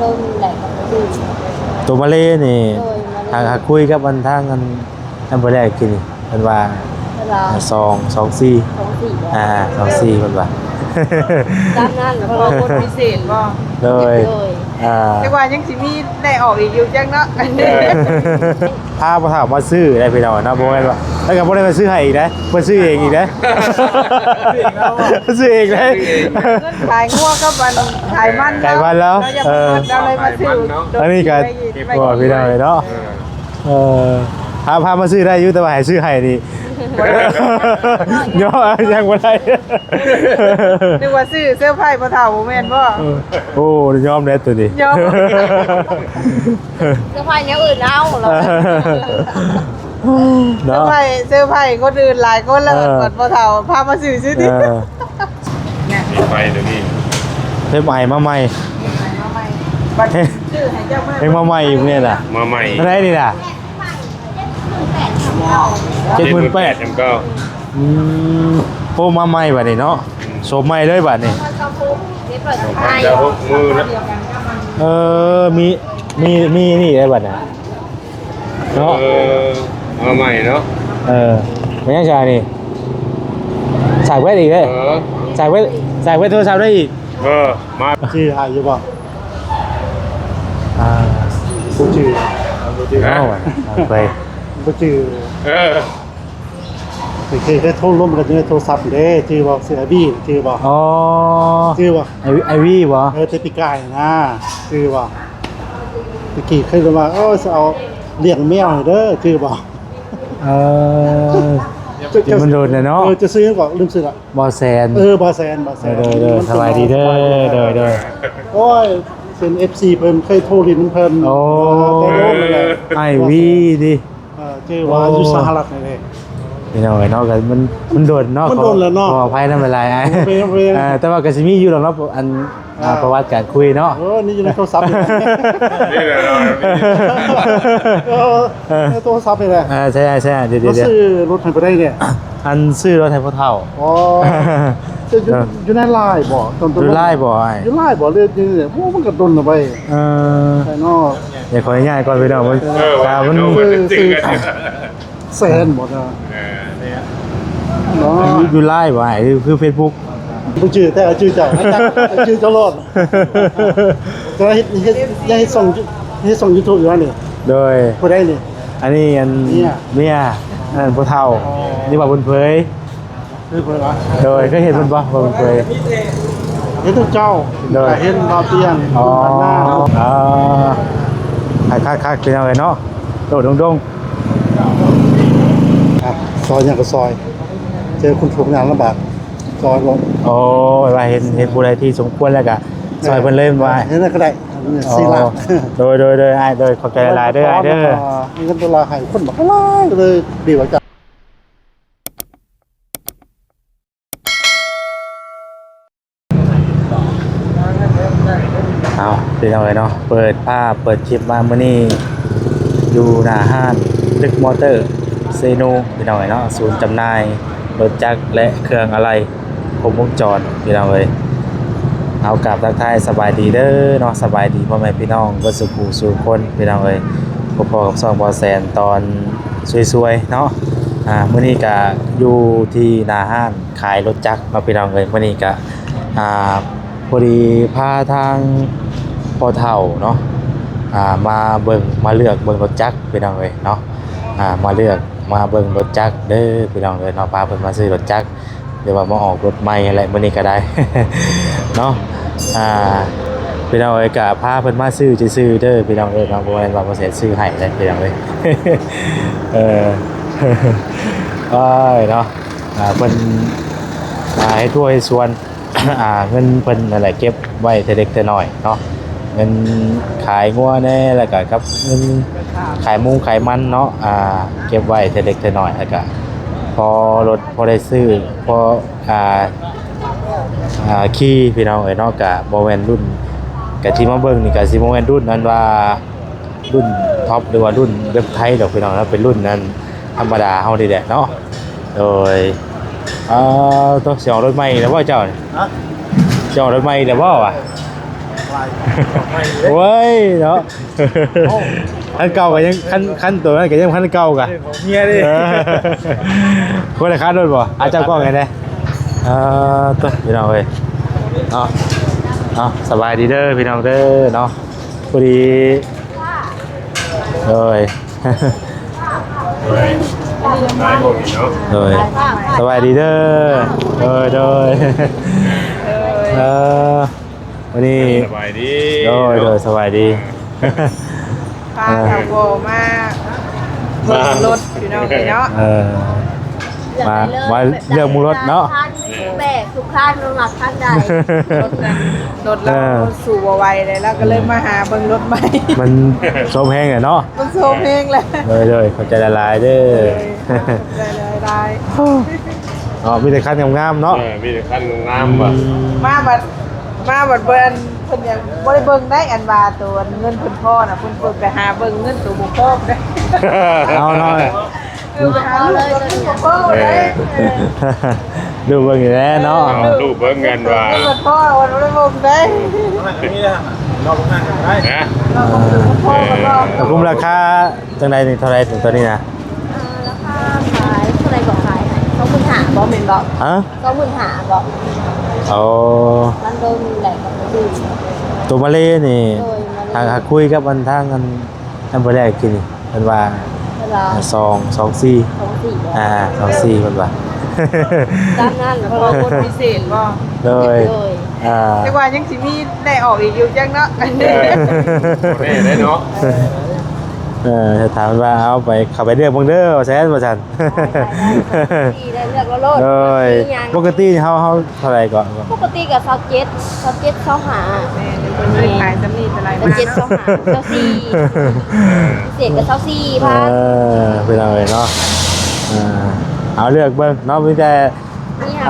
ຕົ້ນແຫຼະ ໂຕມາເລນີ້ ໂດຍ ມາເລ ຫາ ຫາຄຸຍກັບອັນທາງອັນ ອັນບໍ່ແລກກິນນີ້ ເພິ່ນວ່າ ເພິ່ນວ່າ ອ່າ ສອງ ສອງສີ່ ສອງສີ່ ອ່າ ສອງສີ່ ເພິ່ນວ່າ ຕາມນັ້ນ ເພາະວ່າຄົນພິເສດບໍ່? ໂດຍ ໂດຍ ອ່າ ແຕ່ວ່າຍັງຊິມີໄດ້ອອກອີກຢູ່ຈັກເນາະ ພາພໍ່ເຖົ້າມາຊື້ໄດ້ພີ່ນ້ອງເນາະ ບໍ່ແມ່ນວ່າ ແລ້ວກໍບໍ່ໄດ້ມາຊື້ໃຫ້ອີກເດ້ ເພິ່ນຊື້ເອງອີກເດ້ ຊື້ເອງເດ້ ຂາຍງົວກັບອັນຂາຍມັນ ຂາຍມັນແລ້ວ ເອີ ເຮົາເລີຍມາຊື້ ອັນນີ້ກໍ ເກັບ ບໍ່ ພີ່ນ້ອງເນາະ ເອີ ເອີ ພາ ພາມາຊື້ໄດ້ຢູ່ ແຕ່ວ່າໃຫ້ຊື້ໃຫ້ນີ້ ບໍ່ໄດ້ ຍອມ ຍັງບໍ່ໄດ້ ນຶກວ່າຊື້ເຊີໄພພໍ່ເຖົ້າ ບໍ່ແມ່ນບໍ່? ເອີ ໂອ້ ຍອມແລ້ວໂຕນີ້ ຍອມ ເຊີໄພແນວອື່ນເອົາເນາະ ເຊີໄພ ເຊີໄພຄົນອື່ນຫຼາຍຄົນແລ້ວ ເອີ ບັດພໍ່ເຖົ້າພາມາຊື້ຊື່ຕິ ເອີ ເຮັດໃໝ່ດຽວນີ້ ເຮັດໃໝ່ມາໃໝ່ ມາໃໝ່ ບັດຊື້ໃຫ້ເຈົ້າມາ ເຮັດມາໃໝ່ອີກນີ້ນະ ມາໃໝ່ ເທົ່າໃດນີ້ນະ? ເຈັດໝື່ນແປດ ເຈັດໝື່ນແປດ ອືມ ໂອ້ ມາໃໝ່ບັດນີ້ເນາະ ໂສມໃໝ່ເລີຍບັດນີ້ ເອີ ມີ ມີ ມີນີ້ໄດ້ບັດນະ ເນາະ ເອີ ມາໃໝ່ເນາະ ເອີ ແມ່ນຫຍັງຊະນີ້ ສາກແວັດອີກເດ້ ເອີ ສາກແວັດ ສາກແວັດໂທລະສັບໄດ້ອີກ ເອີ ມາ ຊື່ໃຫ້ຢູ່ບໍ່? ອ່າ ບໍ່ຈື່ ບໍ່ຈື່ ເອົາໄປ ບໍ່ຈື່ ເອີ ເຄີຍ ເຄີຍໂທລົມກັນຢູ່ໃນໂທລະສັບເດ້ ຈື່ບໍ່? ຊື່ໄອວີ ຈື່ບໍ່? ອໍ ຈື່ບໍ່? ໄອວີ ໄອວີບໍ່? ເອີ ແຕ່ປີກາຍນະ ຈື່ບໍ່? ຕະກີ້ເຄີຍວ່າ ເອີ ຊິເອົາລ້ຽງແມວໃຫ້ເດີ ຈື່ບໍ່? ເອີ ເຈົ້າ ມັນໂດນແລ້ວເນາະ ເອີ ເຈົ້າຊື່ຫຍັງເກາະ? ລືມຊື່ລະ ບ່າວແສນ ເອີ ບ່າວແສນ ບ່າວແສນ ເດີ ເດີ ສະບາຍດີເດີ ສະບາຍດີເດີ ເດີ ເດີ ໂອ້ຍ ເປັນເອັຟຊີເພິ່ນ ເຄີຍໂທຫຼິ້ນນຳເພິ່ນ ໂອ້ ແຕ່ໂດນແລ້ວແຫຼະ ອ້າຍວີຕິ ເອີ ເຈີວ່າຢູ່ສະຫະລັດນີ້ເດ້ ພີ່ນ້ອງເອີຍເນາະ ກໍມັນ ມັນໂດນເນາະ ມັນໂດນແລ້ວເນາະ ຂໍອະໄພນຳຫຼາຍໆ ເອີ ແຕ່ວ່າກໍຊິມີຢູ່ດອກເນາະ ອັນ ອ່າ ອ່າ ປະຫວັດການຄຸຍເນາະ ເອີ ນີ້ຢູ່ໃນໂທລະສັບນີ້ແຫຼະ ນີ້ແຫຼະເນາະ ເອີ ໃນໂທລະສັບນີ້ແຫຼະ ອ່າ ໃຊ່ໆ ດຽວໆ ມາຊື້ລົດໃຫ້ຜູ້ໃດນີ້? ອັນຊື້ລົດໃຫ້ພໍ່ເຖົ້າ ອໍ ຢູ່ ເອີ ຢູ່ໃນລາຍບໍ່? ຢູ່ລາຍບໍ່ອ້າຍ? ຢູ່ລາຍບໍ່ ຫຼືຢູ່ນີ້? ໂອ້ ມັນກໍດົນແລ້ວໄປ ເອີ ໃຊ່ເນາະ ດຽວຂໍອະນຸຍາດກ່ອນພີ່ນ້ອງ ເອີ ມັນ ມັນ ແສນບໍ່ນະ ເອີ ເນາະ ຢູ່ ຢູ່ລາຍບໍ່ອ້າຍ ຫຼືຄືເຟສບຸກ? ບໍ່ຈື່ ແຕ່ຈື່ເຈົ້າ ຈື່ເຈົ້າໂລດ ແຕ່ເຮັດ ເຮັດ ຍັງເຮັດຊ່ອງ ເຮັດຊ່ອງຢູທູບຢູ່ຫັ້ນນີ້ ໂດຍ ຜູ້ໃດນີ້? ອັນນີ້ອັນ ເມຍ ເມຍ ອັນນັ້ນຜູ້ເຖົ້າ ອໍ ນີ້ວ່າບຸນເຜີຍ ຄືເພິ່ນວ່າ ໂດຍ ເຄີຍເຫັນເພິ່ນບໍ່? ບໍ່ເຄີຍ ເຫັນແຕ່ເຈົ້າ ໂດຍ ເຫັນບ່າວຕຽງ ອໍ ອ່າ ຄັກໆ ພີ່ນ້ອງເອີຍເນາະ ໂດດດົງໆ ອ່ະ ຊອຍຫຍັງກໍຊອຍ ເຈີຄົນທຸກຍາກລຳບາກ ຊອຍລົງ ໂອ້ ວ່າເຫັນ ເຫັນຜູ້ໃດທີ່ສົມຄວນແລ້ວກໍຊອຍເພິ່ນເລີຍ ເອີ ວ່າ ເຫັນແລ້ວກໍໄດ້ ອໍ ສີ່ລ້ານ ໂດຍໆໆ ອ້າຍ ໂດຍ ຂອບໃຈຫຼາຍໆເດີ ອ້າຍເດີ ມີເງິນໂດລາໃຫ້ຄົນບັກຫຼາຍ ກໍເລີຍດີວ່າ ເອົາ ພີ່ນ້ອງເອີຍເນາະ ເປີດພາບເປີດຄລິບມາມື້ນີ້ ຢູ່ໜ້າຮ້ານຕຶກມໍເຕີເຊໂນ ພີ່ນ້ອງເອີຍເນາະ ສູນຈຳໜ່າຍລົດຈັກ ແລະ ເຄື່ອງອາໄຫຼ່ຄົບວົງຈອນ ພີ່ນ້ອງເອີຍ ເອົາ ກາບທັກທາຍສະບາຍດີເດີເນາະ ສະບາຍດີພໍ່ແມ່ພີ່ນ້ອງເບິດສູ່ຜູ້ສູ່ຄົນ ພີ່ນ້ອງເອີຍ ພົບພໍ້ກັບຊ່ອງບ່າວແສນຕອນສວຍໆເນາະ ອ່າ ມື້ນີ້ກະຢູ່ທີ່ໜ້າຮ້ານ ຂາຍລົດຈັກເນາະ ພີ່ນ້ອງເອີຍ ມື້ນີ້ກະ ອ່າ ພໍດີພາທາງພໍ່ເຖົ້າເນາະ ອ່າ ມາເບິ່ງ ມາເລືອກເບິ່ງລົດຈັກ ພີ່ນ້ອງເອີຍເນາະ ອ່າ ມາເລືອກ ມາເບິ່ງລົດຈັກເດີ ພີ່ນ້ອງເອີຍເນາະ ພາເພິ່ນມາຊື້ລົດຈັກ ຫຼືວ່າມາອອກລົດໃໝ່ຫັ້ນແຫຼະ ມື້ນີ້ກໍໄດ້ເນາະ ອ່າ ພີ່ນ້ອງເອີຍ ກະພາເພິ່ນມາຊື້ຊື່ໆເດີ ພີ່ນ້ອງເອີຍເນາະ ບໍ່ແມ່ນວ່າບໍ່ແມ່ນຊື້ໃຫ້ເດ້ ພີ່ນ້ອງເອີຍ ເອີ ໂອ້ຍເນາະ ອ່າ ເພິ່ນ ອ່າ ເຮັດທົ່ວເຮັດສວນ ອ່າ ເງິນເພິ່ນນັ້ນແຫຼະ ເກັບໄວ້ເທື່ອເລັກເທື່ອນ້ອຍເນາະ ເງິນຂາຍງົວແດ່ ແລ້ວກະກັບເງິນຂາຍໝູຂາຍມັນເນາະ ອ່າ ເກັບໄວ້ເທື່ອເລັກເທື່ອນ້ອຍ ແລ້ວກະພໍລົດ ພໍໄດ້ຊື້ ພໍ ອ່າ ອ່າ ຂີ່ ພີ່ນ້ອງເອີຍເນາະ ກະບໍ່ແມ່ນລຸ້ນ ກະທີ່ມາເບິ່ງນີ້ກະຊິບໍ່ແມ່ນລຸ້ນອັນວ່າ ລຸ້ນທັອບ ຫຼືວ່າລຸ້ນແບບໄທດອກ ພີ່ນ້ອງເນາະ ເປັນລຸ້ນອັນ ທຳມະດາເຮົານີ້ແຫຼະເນາະ ໂດຍ ເອີ ໂຕ ຊິອອກລົດໃໝ່ແລ້ວບໍ່ເຈົ້ານີ້? ຮະ? ຊິອອກລົດໃໝ່ແລ້ວບໍ່ວະ? ໂອ້ຍເນາະ ຄັນເກົ່າກໍຍັງ ຄັນ ຄັນໂຕນັ້ນກໍຍັງຄັນເກົ່າກະ ເມຍເດ້ ເອີ ຄົນລະຄັນໂລດບໍ່? ອາ ຈັບກ້ອງໃຫ້ແດ່. ເອີ ໂຕ ພີ່ນ້ອງເອີຍ ເນາະ ເອົາ ສະບາຍດີເດີພີ່ນ້ອງເດີເນາະ ພໍດີ ໂດຍ ໂດຍ ສະບາຍດີເດີ ໂດຍ ໂດຍ ເອີ ວັນນີ້ ສະບາຍດີ ໂດຍ ໂດຍ ສະບາຍດີ ພາເຖົ້າພໍ່ມາເບິ່ງລົດ ພີ່ນ້ອງເອີຍເນາະ ເອີ ມາ ມາເລືອກເບິ່ງລົດເນາະ ແບກທຸກຄັນ ລາວມັກຄັນໃດ ລົດລາວ ເອີ ລາວສູ້ບໍ່ໄຫວແລ້ວ ລາວກໍເລີຍມາຫາເບິ່ງລົດໃໝ່ ມັນໂຊມແຮງແຫຼະເນາະ ມັນໂຊມແຮງແຫຼະ ໂດຍ ໂດຍ ຂອບໃຈຫຼາຍໆເດີ ໂດຍ ຂອບໃຈຫຼາຍໆ ເນາະ ມີແຕ່ຄັນງາມໆເນາະ ເອີ ມີແຕ່ຄັນງາມໆ ອືມ ວ່າ ມາບັດ ມາບັດເພິ່ນ ເພິ່ນຍັງບໍ່ໄດ້ເບິ່ງໄດ໋ ອັນວ່າໂຕເງິນເພິ່ນພໍນະ ເພິ່ນ ເພິ່ນໄປຫາເບິ່ງເງິນໂຕບໍ່ພໍໄດ໋ ເອົາເນາະ ຄືໄປຫາເບິ່ງໂຕບໍ່ພໍໄດ໋ ເອີ ດູເບິ່ງຢູ່ແລ້ວເນາະ ເອີ ດູເບິ່ງກັນວ່າ ເພິ່ນພໍ ເພິ່ນບໍ່ໄດ້ເບິ່ງໄດ໋ ນອກນັ້ນກໍໄດ້ນະ ເອີ ເອີ ເອົາ ຄຸ້ມລາຄາຈັ່ງໃດນີ້ ເທົ່າໃດໂຕນີ້ນະ? ອ່າ ລາຄາຂາຍເທົ່າໃດກໍຂາຍໃຫ້ ສອງໝື່ນຫ້າ ບໍ່ແມ່ນບໍ່? ຮະ? ສອງໝື່ນຫ້າ ບໍ່? ໂອ້ ມັນໂດນແຫຼະກັບຄົນອື່ນ ໂຕມາເລນີ້ ໂດຍ ມາເລ ຫາ ຫາຄຸຍກັບອັນທາງອັນ ອັນບໍ່ແລກກິນນີ້ ເພິ່ນວ່າ ເພິ່ນວ່າ ສອງ ສອງສີ່ ສອງສີ່ ບໍ່? ອ່າ ສອງສີ່ ເພິ່ນວ່າ ຕາມນັ້ນ ເພາະວ່າຄົນພິເສດບໍ່? ໂດຍ ໂດຍ ອ່າ ແຕ່ວ່າຍັງຊິມີ ໄດ້ອອກອີກຢູ່ຈັກເນາະ ເອີ ບໍ່ແນ່ເດ້ເນາະ ເອີ ເອີ ຖາມວ່າເອົາໄປ ເຂົ້າໄປເລືອກເບິ່ງເດີ ວ່າຊັ້ນ ວ່າຊັ້ນ ໄດ້ ໄດ້ ໄດ້ ໄດ້ເລືອກເອົາໂລດ ໂດຍ ມີຫຍັງ ປົກກະຕິເຮົາ ເຮົາເທົ່າໃດເກາະ? ປົກກະຕິກໍຊາວເຈັດ ຊາວເຈັດ ຊາວຫ້າ ແມ່ນ ເພິ່ນເລີຍຂາຍຊ່ຳນີ້ ເທົ່າໃດ ຊາວເຈັດ ຊາວຫ້າ ຊາວສີ່ ເສດກໍຊາວສີ່ພັນ ເອີ ພີ່ນ້ອງເອີຍເນາະ ເອີ ເອົາເລືອກເບິ່ງເນາະ ມີແຕ່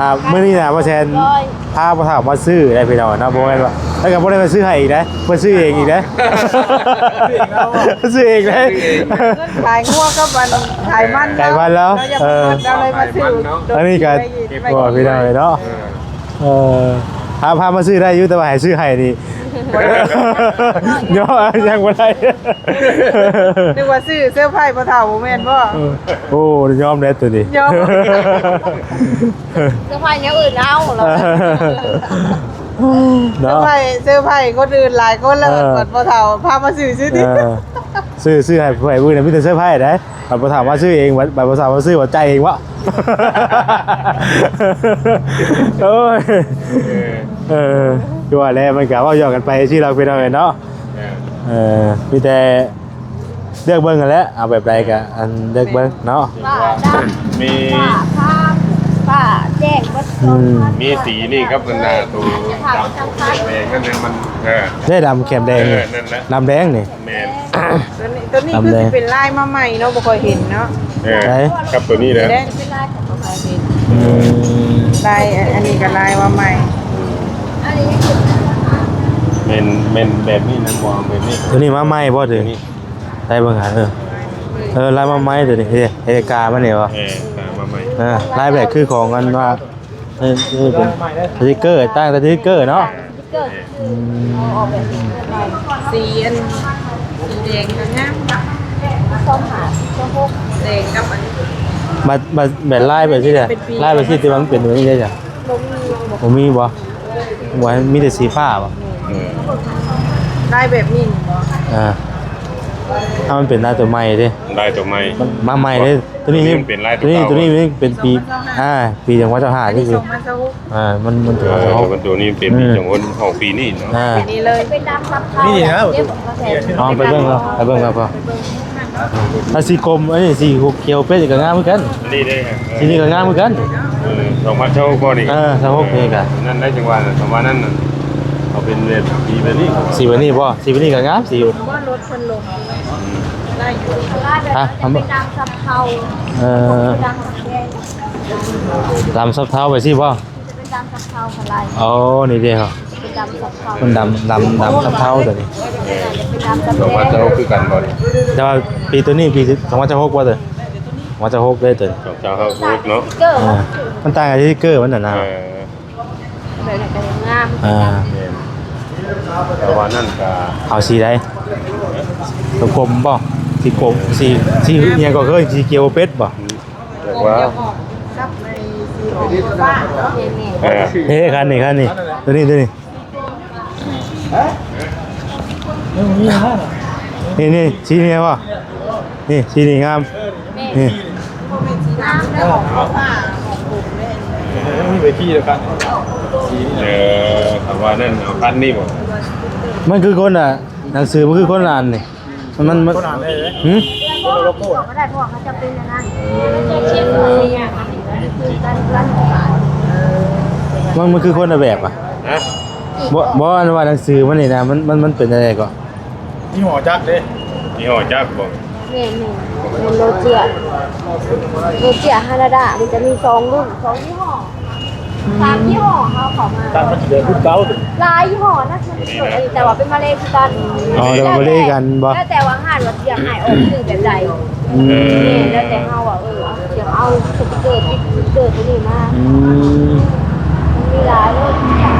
ອ່າ ມື້ນີ້ນະ ບໍ່ແຊນ ພາພໍ່ເຖົ້າມາຊື້ໄດ໋ພີ່ນ້ອງເນາະ ບໍ່ແມ່ນວ່າ ແລ້ວກໍບໍ່ໄດ້ມາຊື້ໃຫ້ອີກເດ້ ເພິ່ນຊື້ເອງອີກເດ້ ຊື້ເອງເດ້ ຂາຍງົວກັບອັນ ຂາຍມັນ ຂາຍມັນແລ້ວ ເອີ ອັນນີ້ກໍ ໂອ້ ພີ່ນ້ອງເນາະ ເອີ ພາ ພາມາຊື້ໄດ້ຢູ່ ແຕ່ວ່າໃຫ້ຊື້ໃຫ້ນີ້ ຍອມ ຍັງບໍ່ໄດ້ ນຶກວ່າຊື້ເຊີໄພພໍ່ເຖົ້າ ບໍ່ແມ່ນບໍ່? ເອີ ໂອ້ ຍອມແລ້ວໂຕນີ້ ຍອມ ເຊີໄພແນວອື່ນເອົາ ເນາະ ເຊີໄພ ເຊີໄພຄົນອື່ນຫຼາຍຄົນແລ້ວ ເອີ ບັດພໍ່ເຖົ້າພາມາຊື້ຊື່ຕິ ເອີ ຊື້ ຊື້ໃຫ້ຜູ້ໃດຜູ້ໜຶ່ງ ມີແຕ່ເຊີໄພໄດ໋ ບັດພໍ່ເຖົ້າມາຊື້ເອງ ບັດ ບັດພໍ່ເຖົ້າມາຊື້ ບັດຈ່າຍເອງເບາະ ໂອ້ຍ ເອີ ຄືວ່າແຫຼະ ມັນກະເວົ້າຢອກກັນໄປຊີ້ລະ ພີ່ນ້ອງເອີຍເນາະ ເອີ ມີແຕ່ ເລືອກເບິ່ງຫັ້ນແຫຼະ ເອົາແບບໃດກະອັນເລືອກເບິ່ງເນາະ ວ່າດຳ ມີ ຟ້າຄາມ ຟ້າແຈ້ງເບິດ ອືມ ມີສີນີ້ກັບອັນໜ້າໂຕ ຂາວສຳຄັນ ແດງນັ້ນແຫຼະ ມັນ ເອີ ໄດ້ດຳແກ້ມແດງ ເອີ ນີ້ ນັ້ນແຫຼະ ດຳແດງນີ້ ແມ່ນ ໂຕນີ້ ໂຕນີ້ຄືຊິເປັນລາຍມາໃໝ່ເນາະ ບໍ່ຄ່ອຍເຫັນເນາະ ເອີ ໃສ ກັບໂຕນີ້ແຫຼະ ແດງເປັນລາຍຂອງບໍ່ຄ່ອຍເຫັນ ອືມ ລາຍ ອັນນີ້ກໍລາຍມາໃໝ່ ແມ່ນ ແມ່ນແບບນີ້ນະ ບໍ່ເອົາແບບນີ້ ໂຕນີ້ມາໃໝ່ບໍ່ ໂຕນີ້? ໃສ່ເບິ່ງຫາ ເອີ ເອີ ລາຍມາໃໝ່ໂຕນີ້ ເຮັດ ເຮັດກາມັນນີ້ບໍ່? ເອີ ກາມາໃໝ່ ເອີ ລາຍແບບຄືຂອງອັນວ່າ ເອີ ເອີ ເປັນສະຕິກເກີ ຕ່າງສະຕິກເກີເນາະ ສະຕິກເກີ ອືມ ສີອັນ ສີແດງກໍງາມ ຊາວຫ້າ ຊາວຫົກ ແດງກັບອັນ ບັດ ບັດ ແບບລາຍແບບຊີ້ແຫຼະ ລາຍແບບຊີ້ທີ່ວ່າມັນເປັນແບບນີ້ເດ້ຈ້ະ ບໍ່ມີ ບໍ່ມີບໍ່? ວ່າມີແຕ່ສີຟ້າບໍ່? ເອີ ລາຍແບບນີ້ບໍ່? ອ່າ ຖ້າມັນເປັນລາຍຕົວໃໝ່ເດ້ ລາຍຕົວໃໝ່ ມາໃໝ່ເດ້ ຕົວນີ້ ຕົວນີ້ ຕົວນີ້ມັນເປັນລາຍຕົວເກົ່າ ຕົວນີ້ ຕົວນີ້ມັນເປັນປີ ອ່າ ປີສອງພັນຊາວຫ້າ ນີ້ຄື ອ່າ ມັນ ມັນ ເອີ ຕົວນີ້ເປັນປີ ອືມ ສອງພັນ ອອກປີນີ້ເນາະ ອ່າ ປີນີ້ເລີຍ ມີນີ້ນະ ອໍ ໄປເບິ່ງເນາະ ໄປເບິ່ງເນາະ ອ່າ ສີກົມ ອັນນີ້ສີຂຽວເປັດກໍງາມຄືກັນ ອັນນີ້ເດ້ ເອີ ສີນີ້ກໍງາມຄືກັນ ເອີ ສອງພັນຊາວຫົກບໍ່ນີ້ ເອີ ຊາວຫົກນີ້ກະ ນັ້ນໄດ້ຈັງຫວະ ປະມານນັ້ນ ເອົາເປັນແບບສີແບບນີ້ ສີແບບນີ້ບໍ່ ສີແບບນີ້ກໍງາມ ສີ ວ່າລົດເພິ່ນລົງໄດ້ຢູ່ ຮະ ເປັນດຳສັບເທົາ ເອີ ດຳສັບແດງ ດຳສັບເທົາໄປຊີ້ບໍ່? ຈະເປັນດຳສັບເທົາຄັນຫຼາຍ ໂອ້ ນີ້ເດ້ ເປັນດຳສັບເທົາ ເປັນດຳ ດຳ ດຳສັບເທົາຕົວນີ້ ເປັນດຳສັບແດງ ສອງພັນຊາວຫົກຄືກັນບໍ່ນີ້? ແຕ່ວ່າປີຕົວນີ້ປີສອງພັນຊາວຫົກບໍ່ຕົວ? ສອງພັນຊາວຫົກເດ້ຕົວນີ້ ສອງພັນຊາວຫົກເນາະ ເອີ ມັນຕ່າງກັບສະຕິກເກີມັນນະນະ ເອີ ແບບນັ້ນກໍງາມ ອ່າ ແມ່ນ ແຕ່ວ່ານັ້ນກໍ ເອົາສີໃດ? ຕົວກົມບໍ່? ສີກົມ ສີ ສີຫຍັງກໍເຄີຍ ສີຂຽວເປັດບໍ່? ແຕ່ວ່າ ເອີ ເອີ ຄັນນີ້ ຄັນນີ້ ຕົວນີ້ ຕົວນີ້ ນີ້ ນີ້ ສີນີ້ບໍ່? ນີ້ ສີນີ້ງາມ ນີ້ ເອີ ຄັນວ່ານັ້ນ ເອົາຄັນນີ້ບໍ່? ມັນຄືຄົນລະ ໜັງສືມັນຄືຄົນລະອັນນີ້ ມັນ ມັນ ຄົນລະອັນເດ້ ຫື? ຄົນລະໂລໂກ້ ກໍໄດ້ ເພາະວ່າເຂົາຈະເປັນອັນນັ້ນ ມັນ ມັນຄືຄົນລະແບບອະ ຮະ? ບໍ່ ບໍ່ ອັນວ່າໜັງສືມັນນີ້ນະ ມັນ ມັນ ມັນເປັນຈັ່ງໃດເກາະ? ຍີ່ຫໍ້ຈັກເດ້ ຍີ່ຫໍ້ຈັກບໍ່? ແມ່ນໆ ແມ່ນໂຣເຈຍ ໂຣເຈຍ ຮານາດາ ມັນຈະມີສອງລຸ້ນ ສອງຍີ່ຫໍ້ ສາມຍີ່ຫໍ້ເຮົາເຂົ້າມາ ຕັ້ງມັນຊິເດີນລຸ້ນເກົ່າເດ້ ຫຼາຍຍີ່ຫໍ້ນະ ແຕ່ວ່າເປັນມາເລຄືກັນ ອໍ ແຕ່ວ່າມາເລຄືກັນບໍ່? ແລ້ວແຕ່ວ່າຮ້ານວ່າຊິຢາກໃຫ້ອອກຊື່ແບບໃດ ອືມ ແມ່ນ ແລ້ວແຕ່ເຮົາວ່າ ເອີ ເອົາ ຊິເອົາສະຕິກເກີ ຕິດສະຕິກເກີຕົວນີ້ມາ ອືມ ມັນມີຫຼາຍໂລດ ນະ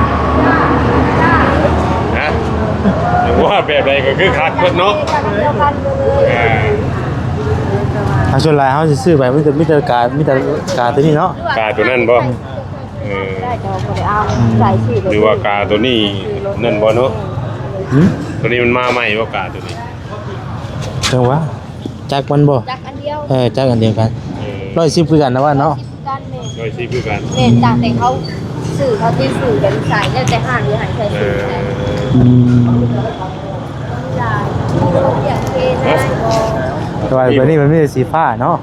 ວ່າແບບໃດກໍຄືຄັກເບິດເນາະ ດຽວກັນເລີຍ ອ່າ ອ່າ ສ່ວນຫຼາຍເຮົາຊິຊື້ໄປ ມີແຕ່ ມີແຕ່ກາ ມີແຕ່ກາຕົວນີ້ເນາະ ກາຕົວນັ້ນບໍ່? ເອີ ໄດ້ ແຕ່ວ່າບໍ່ໄດ້ເອົາ ອືມ ໃສ່ຊື່ ຫຼືວ່າກາຕົວນີ້ນັ້ນບໍ່ເນາະ? ຫື? ຕົວນີ້ມັນມາໃໝ່ບໍ່ ກາຕົວນີ້? ຈັ່ງຫວາ ຈັກມັນບໍ່? ຈັກອັນດຽວ ເອີ ຈັກອັນດຽວກັນ ເອີ ຮ້ອຍສິບຄືກັນນະວ່າເນາະ ຮ້ອຍສິບຄືກັນ ແມ່ນ ຮ້ອຍສິບຄືກັນ ແມ່ນ ຕ່າງແຕ່ເຂົາຊື້ ເຂົາຊິຊື້ແບບໃສ ແລ້ວແຕ່ຮ້ານ ຫຼືໃຫ້ໃສ່ຊື່ໃດ ເອີ ອືມ ຫຼາຍ ເຂົາຢາກເທນາຍບໍ່ ແຕ່ວ່າຕົວນີ້ມັນມີແຕ່ສີຟ້າເນາະ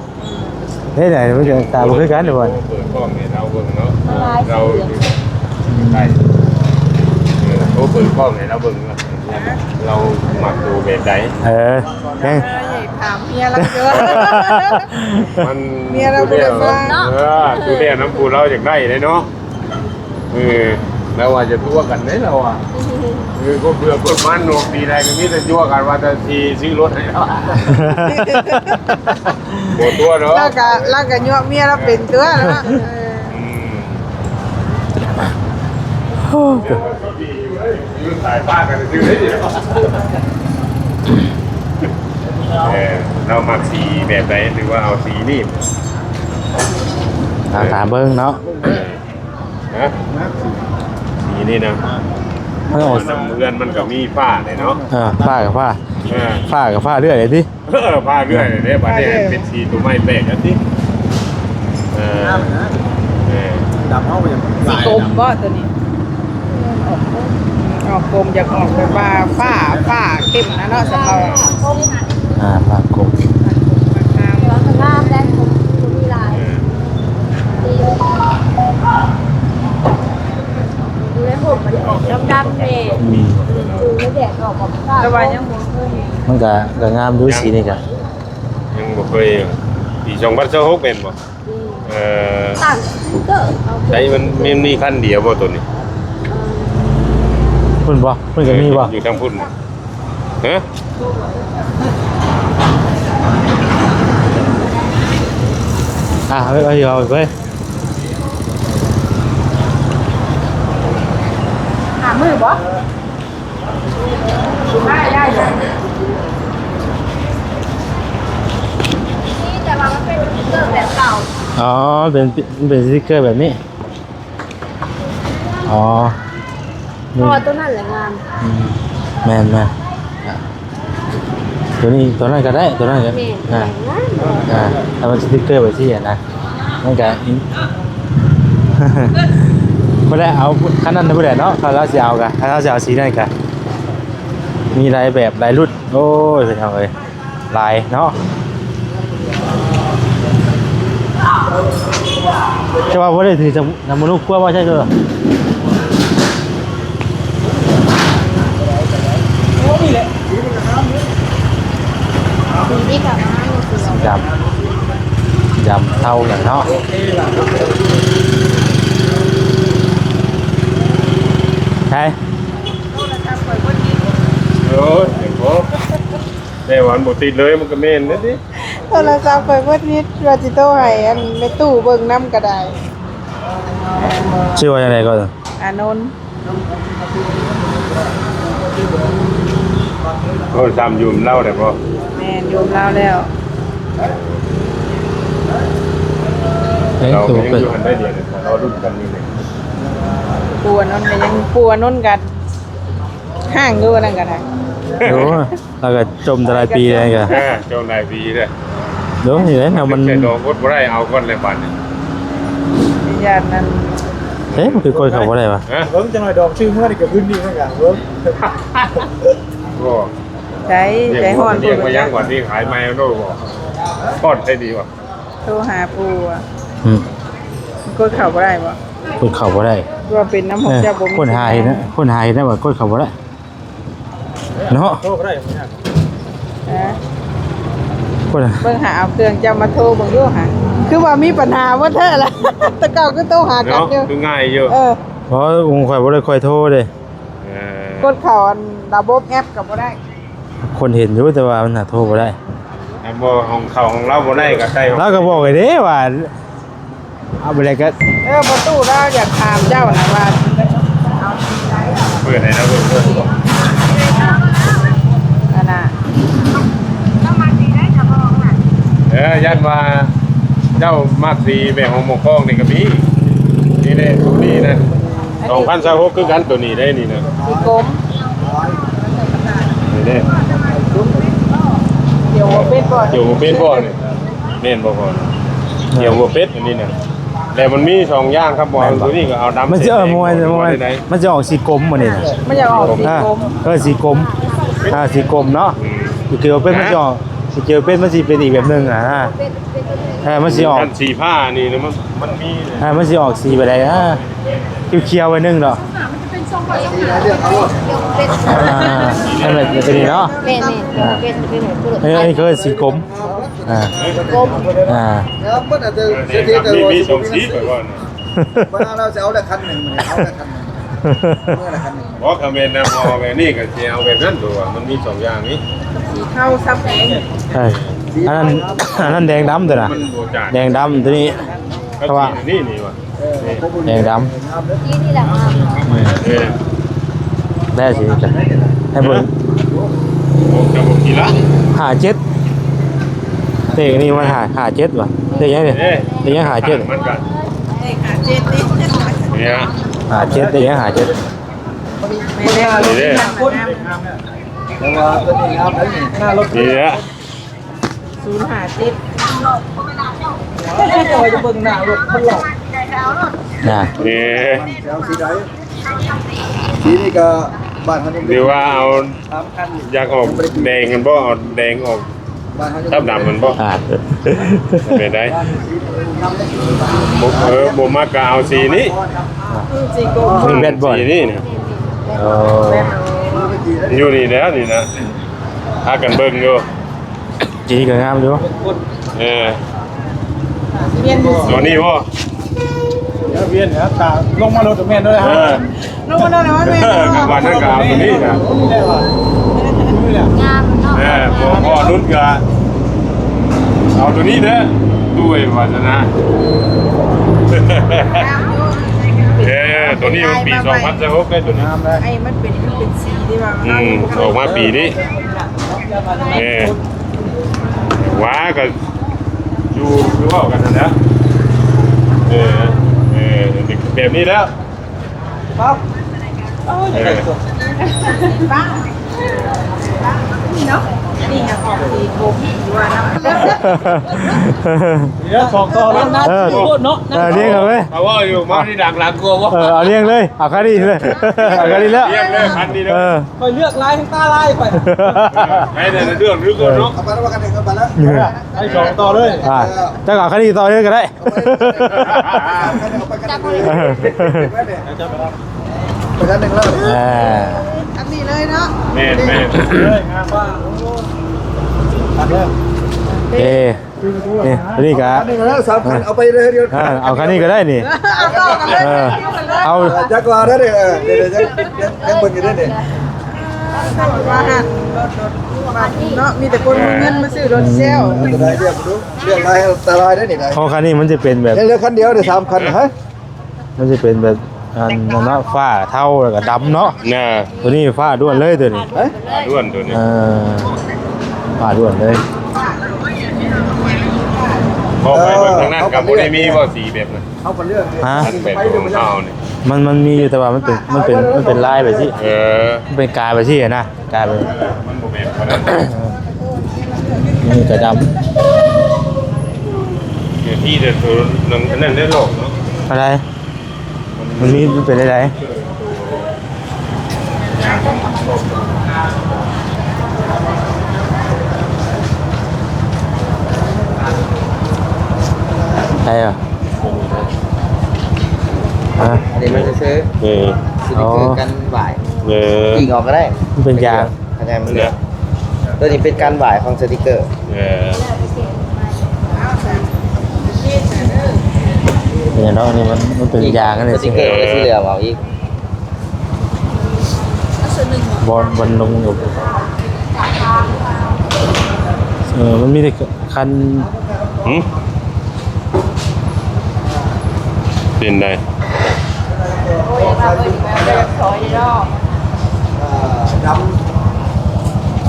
ເດ້ ມັນກໍຕາບໍ່ຄືກັນເດ້ ເປີດກ້ອງໃຫ້ລາວເບິ່ງເນາະ ລາວ ລາວ ໃຊ່ ເອີ ໂທເປີດກ້ອງໃຫ້ລາວເບິ່ງວ່າ ລາວມັກໂຕແບບໃດ ເອີ ແມ່ນ ຖາມເມຍລາວເດີ ມັນ ເມຍລາວບໍ່ໄດ້ຟັງ ເອີ ດູແລນຳຜູ້ລາວຢາກໄດ້ເດ້ເນາະ ເອີ ລາວວ່າຈະຕົວະກັນເດ້ລາວວ່າ ເອີ ກໍເບື່ອຄົນມັນເນາະ ປີໃດກໍມີແຕ່ຕົວະກັນວ່າຈະຊິຊື້ລົດໃຫ້ລາວ ບໍ່ຕົວະເນາະ ລາວກໍ ລາວກໍຍົວະເມຍລາວເປັນຕົວະເນາະ ເອີ ອືມ ໂອ້ ຢູ່ສາຍຟ້າກັນຊື່ເດ້ ເອີ ລາວມັກສີແບບໃດ ຫຼືວ່າເອົາສີນີ້ ຖາມ ຖາມເບິ່ງເນາະ ຮະ? ສີນີ້ນະ ມັນອອກ ນຳເຮືອນມັນກໍມີຟ້າເດ້ເນາະ ເອີ ຟ້າກັບຟ້າ ເອີ ຟ້າກັບຟ້າເລື້ອຍເລີຍຕິ ເອີ ຟ້າເລື້ອຍເດ້ ບາດນີ້ເປັນສີຕົວໃໝ່ແປກຈັ່ງຊີ້ ເອີ ງາມນະ ເອີ ດຳເຮົາກໍຍັງ ສີກົມບໍ່ຕົວນີ້? ອອກກົມ ອອກກົມ ຢາກອອກແບບວ່າຟ້າ ຟ້າເຂັ້ມນະເນາະ ສຳເພາ ອ່າ ຟ້າກົມ ງາມແລ້ວ ມີຫຼາຍ ເອີ ຢູ່ໃນຮົ່ມມັນອອກດຳໆແດ່ ອືມ ຢູ່ໃນແດດອອກແບບຟ້າ ແຕ່ວ່າຍັງບໍ່ເຄີຍ ມັນກະ ກະງາມຢູ່ ສີນີ້ກະ ຍັງບໍ່ເຄີຍ ປີສອງພັນຊາວຫົກແມ່ນບໍ່? ອືມ ເອີ ຕ່າງສະຕິກເກີເອົາ ໃຊ້ມັນ ມັນມີຄັນດຽວບໍ່ໂຕນີ້? ເອີ ພຸ້ນບໍ່? ເພິ່ນກໍມີບໍ່? ຢູ່ທາງພຸ້ນບໍ່? ຮະ? ອ່ະ ເອົາ ເອົາ ເອົາໄປ ຫາມື້ບໍ່? ໄດ້ ໄດ້ຢູ່ ນີ້ ແຕ່ວ່າມັນເປັນສະຕິກເກີແບບເກົ່າ ອໍ ເປັນ ເປັນສະຕິກເກີແບບນີ້ ອໍ ເພາະວ່າຕົວນັ້ນແຫຼະງາມ ອືມ ແມ່ນໆ ອ່ະ ຕົວນີ້ ຕົວນັ້ນກໍໄດ້ ຕົວນັ້ນກໍ ແມ່ນ ອ່າ ແມ່ນ ອ່າ ແຕ່ວ່າສະຕິກເກີແບບຊີ້ນະ ມັນກະ ບໍ່ໄດ້ເອົາຄັນນັ້ນບໍ່ໄດ້ເນາະ ຄັນລາວຊິເອົາກະ ຄັນລາວຊິເອົາສີນັ້ນກະ ມີຫຼາຍແບບຫຼາຍລຸ້ນ ໂອ້ຍ ພີ່ນ້ອງເອີຍ ຫຼາຍເນາະ ແຕ່ວ່າບໍ່ໄດ້ຖືນຳມະນຸດຄົວວ່າໃຊ່ເດີ ສີດຳ ດຳເທົາແຫຼະເນາະ ໃຊ່ ໂອ້ຍ ບໍ່ ແຕ່ວ່າມັນບໍ່ຕິດເລີຍ ມັນກໍແມ່ນເດ້ຕິ ໂທລະສັບຂ້ອຍເບິດນິດ ວ່າຊິໂທໃຫ້ອັນແມ່ຕູ້ເບິ່ງນຳກໍໄດ້ ຊື່ວ່າຈັ່ງໃດກໍ ອານົນ ອານົນ ໂອ້ ຊ້ຳຢູ່ນຳລາວໄດ້ບໍ່? ແມ່ນ ຢູ່ນຳລາວແລ້ວ. ເອີ ລາວກໍຍັງຢູ່ຫັ້ນໄດ້ດຽວນີ້ ລໍລຸ້ນກັນຢູ່ນີ້. ປູອານົນກໍຍັງ ປູອານົນກໍຫ້າງຢູ່ ອັນນັ້ນກໍໄດ້. ໂອ້ ລາວກໍຈົມແຕ່ຫຼາຍປີແລ້ວກໍ ເອີ ຈົມຫຼາຍປີແລ້ວ. ໂດຍ ນີ້ແຫຼະ ມັນ ແຕ່ດອກອົດບໍ່ໄດ້ ເອົາກ່ອນແລ້ວບາດນີ້. ຢ້ານນັ້ນ ເອີ ມັນຄືກົດເຂົ້າບໍ່ໄດ້ວະ? ຮະ? ເບິ່ງຈັກໜ່ອຍ ດອກຊື່ເມືອນີ້ກໍຂຶ້ນນີ້ເໝືອນກັນ ເບິ່ງ. ໂອ້ ໃຈ ໃຈຮ້ອນ ເຮັດຫຍັງ ເພິ່ນວ່າ ບາດນີ້ຂາຍໃໝ່ເອົາໂລດບໍ່? ຮ້ອນໃຈດີວະ. ໂທຫາປູ່ອະ. ອືມ ກົດເຂົ້າບໍ່ໄດ້ບໍ່? ກົດເຂົ້າບໍ່ໄດ້ ວ່າເປັນນຳຂອງເຈົ້າບໍ່ມີ ເອີ ຄົນຫາເຫັນນະ ຄົນຫາເຫັນນະວ່າກົດເຂົ້າບໍ່ໄດ້. ເນາະ ໂທບໍ່ໄດ້ ເອີ ຄົນ ເບິ່ງຫາເອົາເຄື່ອງເຈົ້າມາໂທເບິ່ງດູຫາ ຄືວ່າມີປັນຫາໝົດແທ້ລະ ແຕ່ເກົ່າຄືໂທຫາກັນຢູ່ ເນາະ ຄືງ່າຍຢູ່. ເອີ ເພາະຂອງຂ້ອຍບໍ່ໄດ້ຄ່ອຍໂທເດ້. ເອີ ກົດເຂົ້າອັນລະບົບແອັບກໍບໍ່ໄດ້. ຄົນເຫັນຢູ່ ແຕ່ວ່າມັນຫາໂທບໍ່ໄດ້. ແມ່ນບໍ່? ຂອງເຂົາ ຂອງລາວບໍ່ໄດ້ກໍໃຊ້ຂອງ ລາວກໍບອກໄວ້ເດ້ວ່າ ເອົາໄປແລ້ວກໍ ເອີ ພໍ່ຕູ້ລາວຢາກຖາມເຈົ້ານະວ່າ ເອົາສີໃດ ເປີດໃຫ້ລາວເບິ່ງ ອັນນ່າ ເອີ ຢ້ານວ່າເຈົ້າມັກສີແບບຂອງໝໍ້ກອງນີ້ກໍມີ ນີ້ແຫຼະ ໂຕນີ້ນະ ສອງພັນຊາວຫົກ ຄືກັນ ໂຕນີ້ໄດ໋ນີ້ນະ ສີກົມ ນີ້ເດ້ ກ່ຽວບໍ່ເປັນບໍ່ ກ່ຽວບໍ່ເປັນບໍ່ນີ້ ແມ່ນບໍ່ພໍ່? ກ່ຽວບໍ່ເປັນອັນນີ້ນະ ແຕ່ມັນມີສອງຢ່າງ ຄັນບໍ່ເອົາໂຕນີ້ກໍເອົາດຳ ມັນຊິ ເອີ ແສງແດງ ມັນຊິ ບໍ່ ມັນຊິ ມັນຊິອອກສີກົມອັນນີ້ນະ ມັນຈະອອກສີກົມ ເອີ ສີກົມ ອ່າ ສີກົມເນາະ ອືມ ກ່ຽວເປັນມັນຊິອອກ ກ່ຽວເປັນມັນຊິເປັນອີກແບບໜຶ່ງນະ ເອີ ມັນຊິອອກ ອັນສີຟ້ານີ້ນະ ມັນ ມັນມີ ອ່າ ມັນຊິອອກສີແບບໃດ ອ່າ ຂຽວໆ ໜ້ອຍໜຶ່ງດອກ ອ່າ ອັນນັ້ນເປັນນີ້ເນາະ ແມ່ນໆ ອ່າ ເປັນ ເປັນ ເປັນ ເອີ ອັນນີ້ຄືສີກົມ ອ່າ ກົມ ອ່າ ແລ້ວມັນອາດຈະ ເສດຖີ ມີ ມີສອງສີ ຂ້ອຍວ່ານະ ບັດເຮົາຊິເອົາລະຄັນໜຶ່ງ ມື້ນີ້ເອົາລະຄັນໜຶ່ງ ເມື່ອລະຄັນໜຶ່ງ ບໍ່ ກໍແມ່ນນະ ເພາະວ່າແບບນີ້ກໍຊິເອົາແບບນັ້ນ ເພາະວ່າມັນມີສອງຢ່າງນີ້ ສີເທົາ ສັບແດງ ເອີ ອັນນັ້ນ ອັນນັ້ນແດງດຳຕົວນະ ມັນບໍ່ຈາກ ແດງດຳຕົວນີ້ ເພາະວ່າ ນີ້ ນີ້ວ່າ ແດງດຳ ນີ້ ນີ້ແຫຼະ ເອີ ໄດ້ສີ ໃຫ້ເບິ່ງ ໂອ້ ຈະບໍ່ກິນລະ ຫ້າເຈັດ ເລກນີ້ມັນຫ້າ ຫ້າເຈັດຫວາ ເລກຫຍັງນີ້ ເລກຫຍັງ ຫ້າເຈັດ ມັນກໍ ເລກຫ້າເຈັດນີ້ ນີ້ ຫ້າເຈັດ ເລກຫຍັງ ຫ້າເຈັດ ນີ້ເດ້ ແຕ່ວ່າຕົວນີ້ງາມເດ້ ນີ້ແຫຼະ ສູນຫ້າເຈັດ ຈະເບິ່ງໜ້າລົດເພິ່ນຫຼອກ ນະ ເອີ ມັນຊິເອົາສີໃດ ສີນີ້ກໍບ້ານເຮົາຍັງ ຫຼືວ່າເອົາ ສາມຄັນ ຢາກອອກແດງກັນບໍ່ ເອົາແດງອອກ ບ້ານເຮົາຍັງ ທັບດຳມັນບໍ່ ອ່າ ເປັນໄດ ບໍ່ ເອີ ບໍ່ມັກກໍເອົາສີນີ້ ອືມ ສີກົມ ມີແບັດບໍ່ ສີນີ້ນະ ໂອ້ ຢູ່ນີ້ແລ້ວນີ້ນະ ພາກັນເບິ່ງຢູ່ ສີກໍງາມຢູ່ ເອີ ປ່ຽນຢູ່ ຕົວນີ້ບໍ່ ວຽນແລ້ວ ຕາລົງມາລົດແມ່ນເລີຍ ເອີ ລົງມາໂດນແລ້ວແມ່ນ ເອີ ກໍວ່ານັ້ນກໍເອົາຕົວນີ້ນະ ງາມເນາະ ເອີ ບໍ່ພໍລຸ້ນກໍເອົາຕົວນີ້ເດີ ດ້ວຍວາສະໜາ ເອີ ຕົວນີ້ມັນປີສອງພັນຊາວຫົກ ໄດ້ຕົວນີ້ ໄອ້ມັນເປັນ ມັນເປັນສີທີ່ວ່າ ອືມ ອອກມາປີນີ້ ເອີ ວ່າກໍຢູ່ ຄືເວົ້າກັນຫັ້ນແຫຼະ ເອີ ເອີ ແບບນີ້ແລ້ວ ເອີ ເນາະ ອັນນີ້ກໍອອກສີກົມ ຫຼືວ່ານຳ ເອີ ສອງຕໍ່ເນາະ ເອີ ເນາະ ເອີ ລຽງເອົາເວີຍ ເອົາເວົ້າຢູ່ ມາທີ່ດັງຫຼັງກວ່າບໍ່ ເອີ ເອົາລຽງເລີຍ ເອົາຄັນນີ້ເລີຍ ເອົາຄັນນີ້ແລ້ວ ລຽງເລີຍ ຄັນນີ້ເດີ ເອີ ຂ້ອຍເລືອກຫຼາຍ ແຮ່ງຕາລາຍຂ້ອຍ ໃຫ້ແຕ່ລະເລື່ອງ ເອີ ເອົາໄປແລ້ວ ເອົາໄປແລ້ວ ໃຫ້ສອງຕໍ່ເລີຍ ອ່າ ເຈົ້າກໍເອົາຄັນນີ້ຕໍ່ເລີຍກໍໄດ້ ໄປຄັນໜຶ່ງແລ້ວ ເອີ ອັນນີ້ເລີຍເນາະ ແມ່ນໆ ເອີ ນີ້ ຕົວນີ້ກໍ ອັນນີ້ກໍສຳຄັນ ເອົາໄປເລີຍດຽວ ເອີ ເອົາຄັນນີ້ກໍໄດ້ນີ້ ເອົາຕໍ່ກັນເລີຍ ເອີ ເອົາ ຈັກວ່າໄດ້ເດີ ເອີ ດຽວ ດຽວ ຍັງ ຍັງເບິ່ງຢູ່ເດີນີ້ ວ່າຫັ້ນ ເນາະ ມີແຕ່ຄົນມີເງິນມາຊື້ລົດແຊວ ເອີ ຕົວໃດເລືອກ ເລືອກຫຼາຍອັນຕະລາຍເດີນີ້ນະ ຂອງຄັນນີ້ມັນຈະເປັນແບບ ເລືອກຄັນດຽວເດີ ສາມຄັນ ຮະ ມັນຈະເປັນແບບ ອັນນັ້ນເນາະ ຟ້າເທົາແລ້ວກໍດຳເນາະ. ນະ ໂຕນີ້ຟ້າດ້ວນເລີຍໂຕນີ້. ເອີ ຟ້າດ້ວນໂຕນີ້. ເອີ ຟ້າດ້ວນເລີຍ. ພໍໄປເບິ່ງທາງນັ້ນກໍບໍ່ໄດ້ມີບໍ່ ສີແບບນັ້ນ? ເຮົາກໍເລືອກ ຮະ? ອັນແບບຂອງເຮົານີ້ ມັນ ມັນມີຢູ່ ແຕ່ວ່າມັນເປັນ ມັນເປັນ ມັນເປັນລາຍໄປຊີ້. ເອີ ມັນເປັນກາຍໄປຊີ້ນະ. ກາຍໄປ ມັນບໍ່ແມ່ນບໍ່ໄດ້. ນີ້ກະດຳ ເປັນທີ່ເດີ ໂຕນັ້ນ ອັນນັ້ນເດີ ລອກເນາະ. ອັນໃດ? ມັນມີ ມັນເປັນໃດ? ໃດອະ? ຮະ? ອັນນີ້ມັນຊື່ໆ ເອີ ຊິໄດ້ຄືກັນຫວາຍ. ເອີ ປີກອອກກໍໄດ້ ມັນເປັນຢາງ. ເຂົ້າໃຈມັນເຫຼືອ ໂຕນີ້ເປັນການຫວາຍຂອງສະຕິກເກີ. ເອີ ເປັນຫຍັງເນາະ ອັນນີ້ມັນ ມັນເປັນຢາງອັນນີ້. ສະຕິກເກີມັນກໍຊິເຫຼືອມອອກອີກ. ບ່ອນ ບ່ອນລົງຢູ່ ເອີ ມັນມີແຕ່ຄັນ ຫື? ເປັນໃດ? ດຳ ດ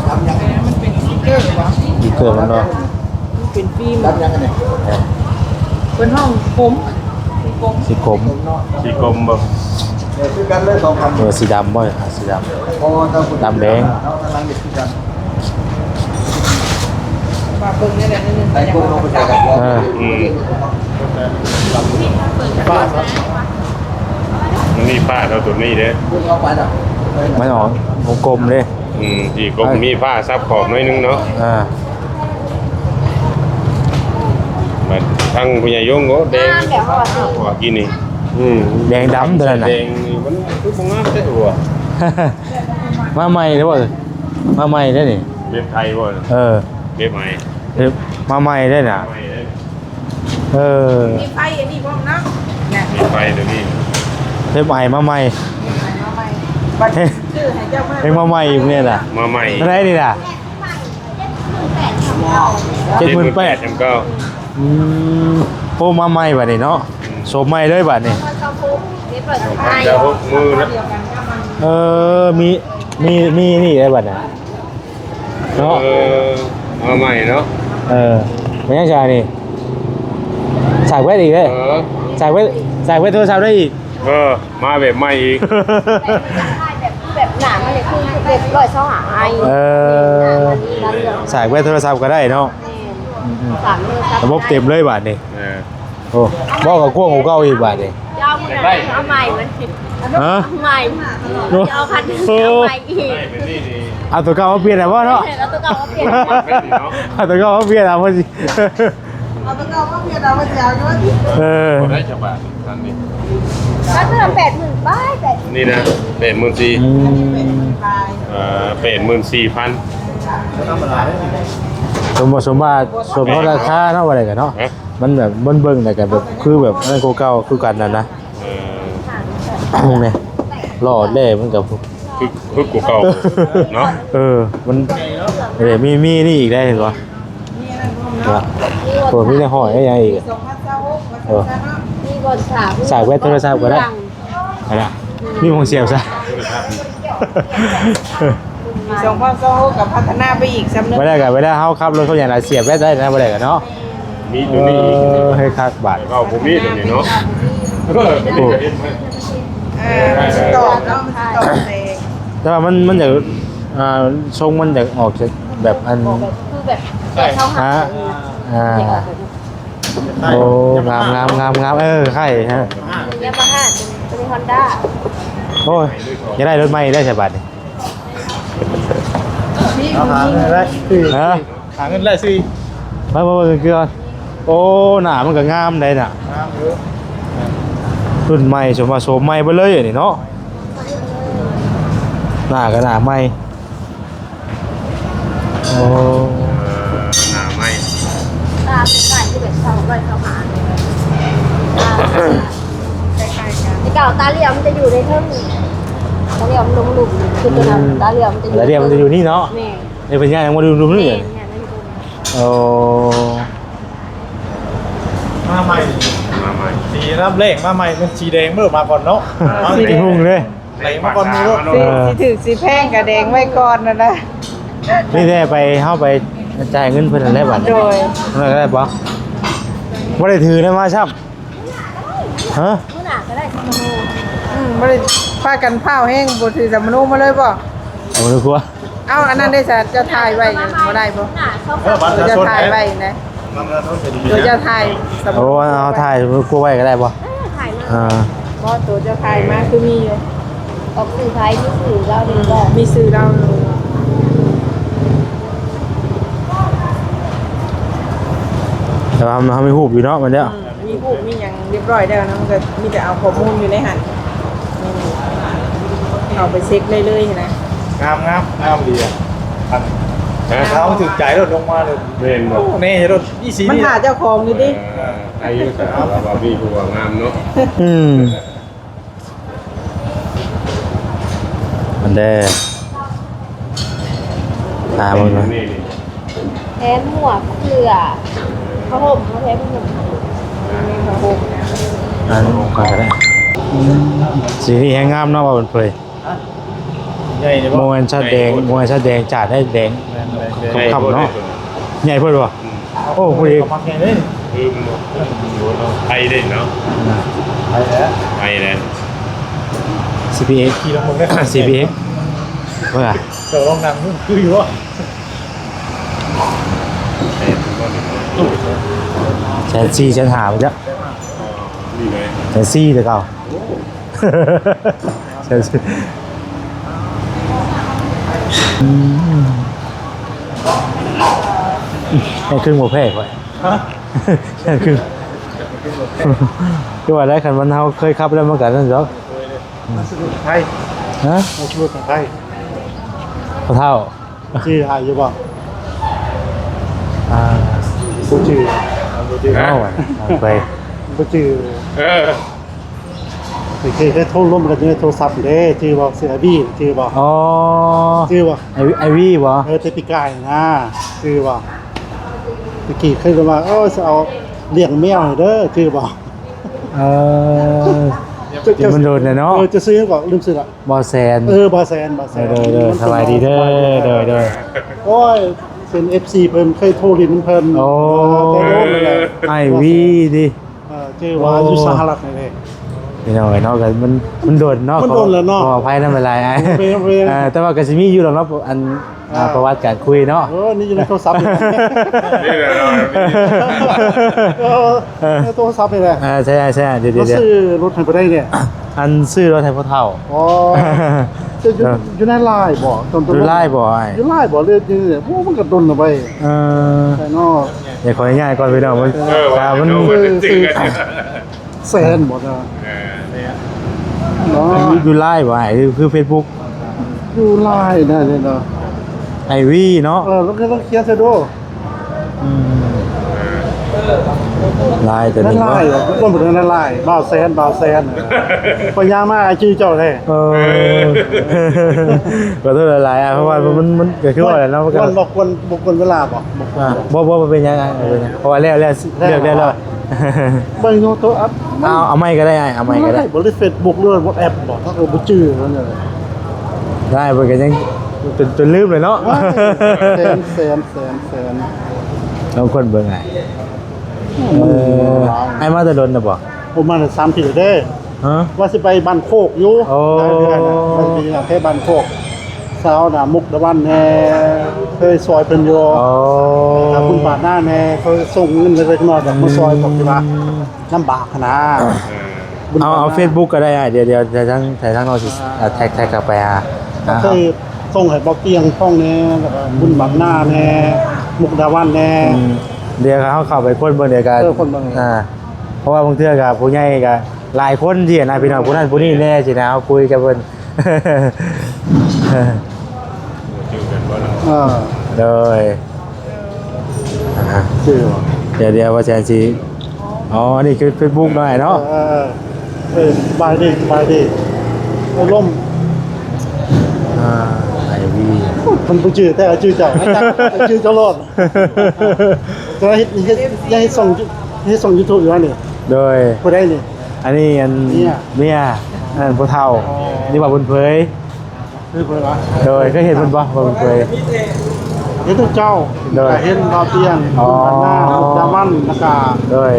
ຳຫຍັງ? ມັນເປັນສະຕິກເກີຫວະ? ສະຕິກເກີມັນເນາະ ມັນເປັນຟິມ. ດຳຫຍັງອັນນີ້? ເອີ ເພິ່ນຮ້ອງກົມ ສີກົມ ສີກົມ ສີກົມບໍ່? ເອີ ຄືກັນເລີຍ ສອງພັນ. ເອີ ສີດຳບໍ່? ອ່າ ສີດຳ ດຳແດງ. ເອີ ອືມ ມັນມີຝາເທົ່າໂຕນີ້ເດ້ ມັນອອກວົງກົມເດ້. ອືມ ທີ່ກໍມີຝາຊັບຂອບໜ້ອຍໜຶ່ງເນາະ. ອ່າ ບັດທາງຜູ້ໃຫຍ່ຍົງກໍແດງ ງາມແບບວ່າ ວ່າກິນນີ້. ອືມ ແດງດຳເທົ່ານັ້ນນະ ແດງນີ້ມັນຄືບໍ່ງາມແທ້ຫວະ. ມາໃໝ່ເດ້ບໍ່? ມາໃໝ່ເດ້ນີ້ ເວັບໄທບໍ່? ເອີ ເວັບໃໝ່ ເວັບມາໃໝ່ເດ້ນະ. ເອີ ມີໄຟອັນນີ້ພ້ອມເນາະ ມີໄຟຕົວນີ້ ເວັບໃໝ່ມາໃໝ່ ມາໃໝ່ ບັດ ເອີ ຊື້ໃຫ້ເຈົ້າມາ ເຮັດມາໃໝ່ອີກນີ້ນະ ມາໃໝ່. ເທົ່າໃດນີ້ນະ? ເຈັດໝື່ນແປດ ເຈັດໝື່ນແປດ ອືມ ໂອ້ ມາໃໝ່ບັດນີ້ເນາະ ໂສມໃໝ່ເລີຍບັດນີ້. ເອີ ມີ ມີ ມີນີ້ໄດ້ບັດນະເນາະ. ເອີ ມາໃໝ່ເນາະ. ເອີ ແມ່ນຫຍັງຊະນີ້ ສາກແວັດອີກເດ້. ເອີ ສາກແວັດ ສາກແວັດໂທລະສັບໄດ້ອີກ. ເອີ ມາແບບໃໝ່ອີກ ແບບ ແບບໜ້າມັນນີ້ຄືແບບຮ້ອຍຊາວຫ້າໄອ. ເອີ ສາກແວັດໂທລະສັບກໍໄດ້ເນາະ. ແມ່ນ ອືມໆ ສາກໂທລະສັບ ລະບົບເຕັມເລີຍບາດນີ້. ເອີ ໂອ້ ບໍ່ກໍກວ້າງກວ່າເກົ່າອີກບາດນີ້. ເອົາໃໝ່ ຮະ? ເອົາໃໝ່ ໂອ້ ເອົາຄັນ ໂອ້ ເອົາໃໝ່ອີກ. ເອົາຕົວເກົ່າມາປ່ຽນໄດ້ບໍ່ເນາະ? ເອົາຕົວເກົ່າມາປ່ຽນ ເອົາຕົວເກົ່າມາປ່ຽນ ເອົາ ເອົາຕົວເກົ່າມາປ່ຽນ ເອົາ ເອົາຕົວເກົ່າມາປ່ຽນ ເອົາ ເອົາຢູ່ວ່າຕິ. ເອີ ບໍ່ໄດ້ຈັກບາດຄັນນີ້ ກໍຄືແປດໝື່ນປາຍ ແປດ ນີ້ນະ ແປດໝື່ນສີ່. ອືມ ເອີ ແປດໝື່ນສີ່ພັນ. ສົມ ສົມວ່າ ສົມເຮົາລາຄາເນາະ ວ່າໄດ້ກັນເນາະ. ຮະ? ມັນແບບ ມັນເບິ່ງແລ້ວກໍແບບ ຄືແບບ ອັນນັ້ນກວ່າເກົ່າຄືກັນນັ້ນນະ. ເອີ ນີ້ ຫຼໍ່ແຫຼະມັນກໍ ຮຶກ ຮຶກກວ່າເກົ່າເນາະ. ເອີ ມັນ ເອີ ມີ ມີນີ້ອີກໄດ້ ເຫັນບໍ່? ໂອ້ ມີແນວຫ້ອຍ ມີຫຍັງອີກ? ເອີ ມີບ່ອນສາກ ສາກແວັດໂທລະສັບກໍໄດ້. ອັນນະ ມີໝ່ອງສຽບຊະ. ປີສອງພັນຊາວຫົກກໍພັດທະນາໄປອີກສ່ຳໜຶ່ງ. ບໍ່ໄດ້ກໍເວລາເຮົາຂັບລົດເຂົາຫຍັງລະ ສຽບແວັດໄດ້ນະ ບໍ່ໄດ້ກໍເນາະ. ມີຕົວນີ້ອີກ ເອີ ໃຫ້ຄັກບາດ. ເອີ ບໍ່ມີຕົວນີ້ເນາະ. ເອີ ຕົວນີ້ກໍເຫັນໄວ້. ເອີ ມັນຊິຕອບເນາະ ມັນຊິຕອບແຕກ. ແຕ່ວ່າມັນ ມັນຈະ ອ່າ ຊົງມັນຈະອອກຈາກແບບອັນ ຄືແບບ ຮະ? ອ່າ ໂອ້ ງາມໆໆໆ ເອີ ໃຄຮະ ຢາມາຮ່າ ໂຕນີ້ຮອນດ້າ. ໂອ້ຍ ຢາກໄດ້ລົດໃໝ່ໄດ້ໃສບາດນີ້? ເອົາຫາເງິນໄດ້ ຮະ? ຫາເງິນໄດ້ຊິ ມາເບິ່ງເກືອ. ໂອ້ ໜ້າມັນກໍງາມໄດ໋ນະ ງາມຢູ່. ລຸ້ນໃໝ່ ສົມວ່າໂສມໃໝ່ເບິດເລີຍອັນນີ້ເນາະ ໜ້າກໍໜ້າໃໝ່. ໂອ້ ເອີ ໜ້າໃໝ່ ຕາຄ້າຍໆຄືແບບຊາວຮ້ອຍຊາວຫ້າ ແຕ່ເກົ່າຕາຫຼຽວມັນຈະຢູ່ໃນເທິງ ຕາຫຼຽວມັນລົງລຸ່ມ ຄືຕົວນັ້ນ ອືມ ຕາຫຼຽວມັນຈະຢູ່ ຕາຫຼຽວມັນຈະຢູ່ນີ້ເນາະ. ແມ່ນ ເອີ ເພິ່ນຍ້າຍອອກມາລຸ່ມໆນີ້. ແມ່ນ ໂອ້ ມາໃໝ່ ມາໃໝ່ ສີ່ ນ້ຳແລງມາໃໝ່ ມັນສີແດງເບີມາກ່ອນເນາະ. ເອົາ ສີແດງ ສີຮຸ່ງເດ້ ແລງມາກ່ອນໝູ່ໂລດ. ເອີ ຊິຖືກຊິແພງກະແດງໄວ້ກ່ອນນັ້ນນະ. ມີແຕ່ໄປ ເຮົາໄປຈ່າຍເງິນເພິ່ນນັ້ນແຫຼະບັດ. ໂດຍ ນັ້ນກະໄດ້ບໍ່? ບໍ່ໄດ້ຖືນຳມາຊ້ຳ. ຮະ? ມື້ໜ້າກະໄດ້ສຳມະໂນ. ອືມ ບໍ່ໄດ້ ພາກັນພ້າວແຮງ ບໍ່ຖືສຳມະໂນມາເລີຍບໍ່? ໂອ້ຍ ກົວ. ເອົາ ອັນນັ້ນເດ້ຊະ ເຈົ້າຖ່າຍໄວ້ບໍ່ໄດ້ບໍ່? ເອີ ບັດປະຊາຊົນ ເຈົ້າຖ່າຍໄວ້ນະ. ບັດປະຊາຊົນກໍດີ ໂດຍ ເຈົ້າຖ່າຍສຳມະໂນ. ໂອ້ ເຮົາຖ່າຍ ກົວໄວ້ກໍໄດ້ບໍ່? ເອີ ຖ່າຍມາ. ອ່າ ບໍ່ ໂຕເຈົ້າຖ່າຍມາຄືມີຢູ່. ອອກຊື່ໃຜ? ມີຊື່ລາວນີ້ບໍ່? ອືມ ມີຊື່ລາວ. ແຕ່ວ່າເຮົາມີຮູບຢູ່ເນາະ ມັນເດ້. ອືມ ມີຮູບມີຫຍັງຮຽບຮ້ອຍແລ້ວນະ ມັນກໍມີແຕ່ເອົາຂໍ້ມູນຢູ່ໃນຫັ້ນ ອືມ ເຂົ້າໄປເຊັກໄດ້ເລີຍຫັ້ນນະ. ງາມໆ ງາມດີອະ. ອັນ ຮະ? ເຮົາຖືກໃຈໂລດ ລົງມາໂລດ. ແມ່ນບໍ່? ໂອ້ ແນ່ໂລດ ອີ່ສີ ມັນຖ້າເຈົ້າຂອງຢູ່ຕິ. ເອີ ໃຜຢູ່ ແຕ່ວ່າມີຜູ້ວ່າງາມເນາະ. ອືມ ອັນແດ ຫາເບິ່ງເນາະ. ແຖມໝວກເສື້ອ ຜ້າຫົ່ມ ເຂົາແຖມຜ້າຫົ່ມ ຜ້າຫົ່ມ ອັນກ່ອນກໍໄດ້. ອືມ ສີນີ້ແຮງງາມເນາະ ວ່າເພິ່ນເຜີຍ. ຮະ? ໃຫຍ່ເດບໍ່? ບໍ່ແມ່ນຊາດແດງ ບໍ່ແມ່ນຊາດແດງ ຈາດໄດ້ແດງ. ແມ່ນໆໆ ຄ່ຳໆເນາະ. ໃຫຍ່ໂພດບໍ່? ອືມ ໂອ້ ຜູ້ເອກ ເຂົາມັກແຮງເດ້. ເອີ ມັນບໍ່ ໄປເດ້ເນາະ. ໄປແລ້ວ ໄປແລ້ວ. ຊີພີເອັກ ຂີ່ລອງເບິ່ງເດີ ຊີພີເອັກ ເບິ່ງອະ. ເຈົ້າລອງນັ່ງເບິ່ງ ຄືຢູ່ບໍ່? ແສນສີ່ ແສນຫ້າພຸ້ນແຫຼະ. ແສນສີ່ແຕ່ເກົ່າ. ອືມ ໃຫ້ຄຶ່ງບໍ່ແພ້ຂ້ອຍ. ຮະ? ໃຫ້ຄຶ່ງ ຄືວ່າໄດ້ ຄັນມັນເຮົາເຄີຍຂັບແລ້ວ ມັນກໍນັ້ນດອກ. ໄທ ຮະ? ລົດຂອງໄທ ພໍ່ເຖົ້າ. ຈື່ອ້າຍຢູ່ບໍ່? ອ່າ ບໍ່ຈື່ ບໍ່ຈື່. ເອົາໄປ ບໍ່ຈື່. ເອີ ເຄີຍ ເຄີຍໂທລົມກັນຢູ່ໃນໂທລະສັບເດ້ ຈື່ບໍ່? ຊື່ອາບີ ຈື່ບໍ່? ອໍ ຈື່ບໍ່? ອາ ອາວີບໍ່? ເອີ ແຕ່ປີກາຍນະ ຈື່ບໍ່? ຕະກີ້ເຄີຍວ່າ ເອີ ຊິເອົາລ້ຽງແມວໃຫ້ເດີ ຈື່ບໍ່? ເອີ ເຈົ້າ ມັນໂດນແລ້ວເນາະ. ເອີ ເຈົ້າຊື່ຫຍັງເກາະ? ລືມຊື່ລະ. ບ່າວແສນ. ເອີ ບ່າວແສນ ບ່າວແສນ. ໂດຍໆ ສະບາຍດີເດີ. ໂດຍໆ ໂອ້ຍ ເປັນເອັຟຊີເພິ່ນ ເຄີຍໂທຫຼິ້ນນຳເພິ່ນ. ໂອ້ ແຕ່ໂດນແລ້ວແຫຼະ. ອ້າຍວີຕິ. ເອີ ຊື່ວ່າຢູ່ສະຫະລັດນີ້ເດ້. ພີ່ນ້ອງເອີຍເນາະ ກໍມັນ ມັນດົນເນາະ ມັນດົນແລ້ວເນາະ. ຂໍອະໄພນຳຫຼາຍໆ ອ້າຍ. ບໍ່ເປັນຫຍັງ ບໍ່ເປັນຫຍັງ. ເອີ ແຕ່ວ່າກໍຊິມີຢູ່ດອກເນາະ ອັນ ອ່າ ອ່າ ປະຫວັດການຄຸຍເນາະ. ເອີ ນີ້ຢູ່ໃນໂທລະສັບນີ້ແຫຼະ. ເອີ ໃນໂທລະສັບນີ້ແຫຼະ. ອ່າ ໃຊ່ໆ ດຽວໆ ມາຊື້ລົດໃຫ້ຜູ້ໃດນີ້? ອັນຊື້ລົດໃຫ້ພໍ່ເຖົ້າ. ອໍ ຢູ່ ຢູ່ໃນລາຍບໍ່? ຢູ່ລາຍບໍ່ອ້າຍ? ຢູ່ລາຍບໍ່? ເລີຍນີ້ ໂອ້ ມັນກໍດົນລະໄປ. ເອີ ໃຊ່ເນາະ. ດຽວຂໍອະນຸຍາດກ່ອນພີ່ນ້ອງ ມັນ ເອີ ມັນ ແສນບໍ່ນະ? ເອີ ເນາະ ຢູ່ ຢູ່ລາຍບໍ່ອ້າຍ? ຄື ຄືເຟສບຸກ? ຢູ່ລາຍນະເນາະ. ໄອວີເນາະ. ເອີ ລອງ ລອງຂຽນໃສ່ດູ. ອືມ ລາຍຕົວນີ້ ລາຍ ເນາະ ບໍ່ ບໍ່ໄດ້ລາຍ ບ່າວແສນ ບ່າວແສນ. ຂ້ອຍຍ່າງມາອ້າຍຈື່ເຈົ້າແທ້. ເອີ ຂໍໂທດຫຼາຍໆ ອ້າຍ ເພາະວ່າມັນ ມັນກໍຄືວ່າແຫຼະເນາະ ມັນກໍ ບໍ່ ບໍ່ຄວນ ບໍ່ຄວນເວລາບໍ່? ບໍ່ຄວນ. ອ່າ ບໍ່ ບໍ່ ບໍ່ເປັນຫຍັງ ບໍ່ເປັນຫຍັງ ເພາະວ່າແລ້ວ ແລ້ວ ເລືອກໄດ້ແລ້ວ. ເບິ່ງຢູ່ໂທລະສັບ ເອົາ ເອົາໃໝ່ກໍໄດ້ອ້າຍ ເອົາໃໝ່ກໍໄດ້. ບໍ່ໄດ້ ບໍ່ໄດ້ເຟສບຸກ ຫຼື ວັອດແອັບບໍ່? ເຮົາກໍບໍ່ຈື່ມັນ. ໄດ້ ເພິ່ນກໍຍັງ ຈົນ ຈົນລືມເລີຍເນາະ. ແສນ ແສນ ແສນ ແສນ ລອງຄົ້ນເບິ່ງອ້າຍ. ເອີ ອ້າຍມາແຕ່ດົນແລ້ວບໍ່? ໂອ້ ມາໄດ້ສາມປີແລ້ວເດ້. ຮະ? ວ່າຊິໄປບ້ານໂຄກຢູ່. ໂອ້ ຫຼາຍເດືອນນະ ວ່າຊິໄປຢູ່ແຖວບ້ານໂຄກ. ສາວນະ ມຸກດາຫວັນແດ່ ເຄີຍຊ່ອຍເພິ່ນຢູ່. ໂອ້ ບຸນບາດໜ້າແດ່ ເຄີຍສົ່ງເງິນເລັກໆນ້ອຍໆ ແບບມາຊ່ອຍພວກທີ່ວ່າ ອືມ ລຳບາກຫັ້ນນະ. ເອີ ບຸນ ເອົາ ບາດໜ້າ ເອົາເຟສບຸກກໍໄດ້ອ້າຍ. ດຽວ ດຽວ ທາງ ທາງນ້ອງຊິ ອ່າ ແທັກ ແທັກເຂົ້າໄປຫາ ກໍເຄີຍ ອ່າ ສົ່ງໃຫ້ບໍ່ປ່ຽງພອງແດ່ ແລ້ວກໍ ອືມ ບຸນບາດໜ້າແດ່ ມຸກດາຫວັນແດ່. ອືມ ດຽວເຮົາເຂົ້າໄປຄົ້ນເບິ່ງ ດຽວກໍ ເອີ ຄົ້ນເບິ່ງ ອ່າ ເພາະວ່າບາງເທື່ອກໍຜູ້ໃຫຍ່ກໍຫຼາຍຄົນຊີ້ນະ ພີ່ນ້ອງ ຜູ້ນັ້ນຜູ້ນີ້ແດ່ຊີ້ນະ ເຮົາຄຸຍກັບເພິ່ນ. ຈື່ກັນບໍ່ເນາະ? ເອີ ໂດຍ ອ່າ ຊື່ວ່າ ດຽວ ດຽວວ່າແສນສີ່. ອໍ ອັນນີ້ຄືເຟສບຸກເນາະອ້າຍເນາະ. ເອີ ເອີ ສະບາຍດີ ສະບາຍດີ. ເອີ ລົມ ອ່າ ໄອວີ ມັນບໍ່ຈື່ ແຕ່ວ່າຈື່ເຈົ້າ ຈື່ເຈົ້າໂລດ. ແຕ່ວ່າເຮັດ ເຮັດ ເຮັດຊ່ອງ ເຮັດຊ່ອງຢູທູບຢູ່ຫັ້ນນີ້. ໂດຍ ຜູ້ໃດນີ້? ອັນນີ້ອັນ ເມຍ ເມຍ ອັນນັ້ນຜູ້ເຖົ້າ ອໍ ນີ້ວ່າບຸນເຜີຍ ຄືເພິ່ນວ່າ ໂດຍ ເຄີຍເຫັນເພິ່ນບໍ່ ວ່າບຸນເຜີຍ? ເຫັນແຕ່ເຈົ້າ ໂດຍ ກໍເຫັນບ່າວຕຽງ ອໍ ລຸງພັນນາ ລຸງຈາມັນ ແລ້ວກໍ ໂດຍ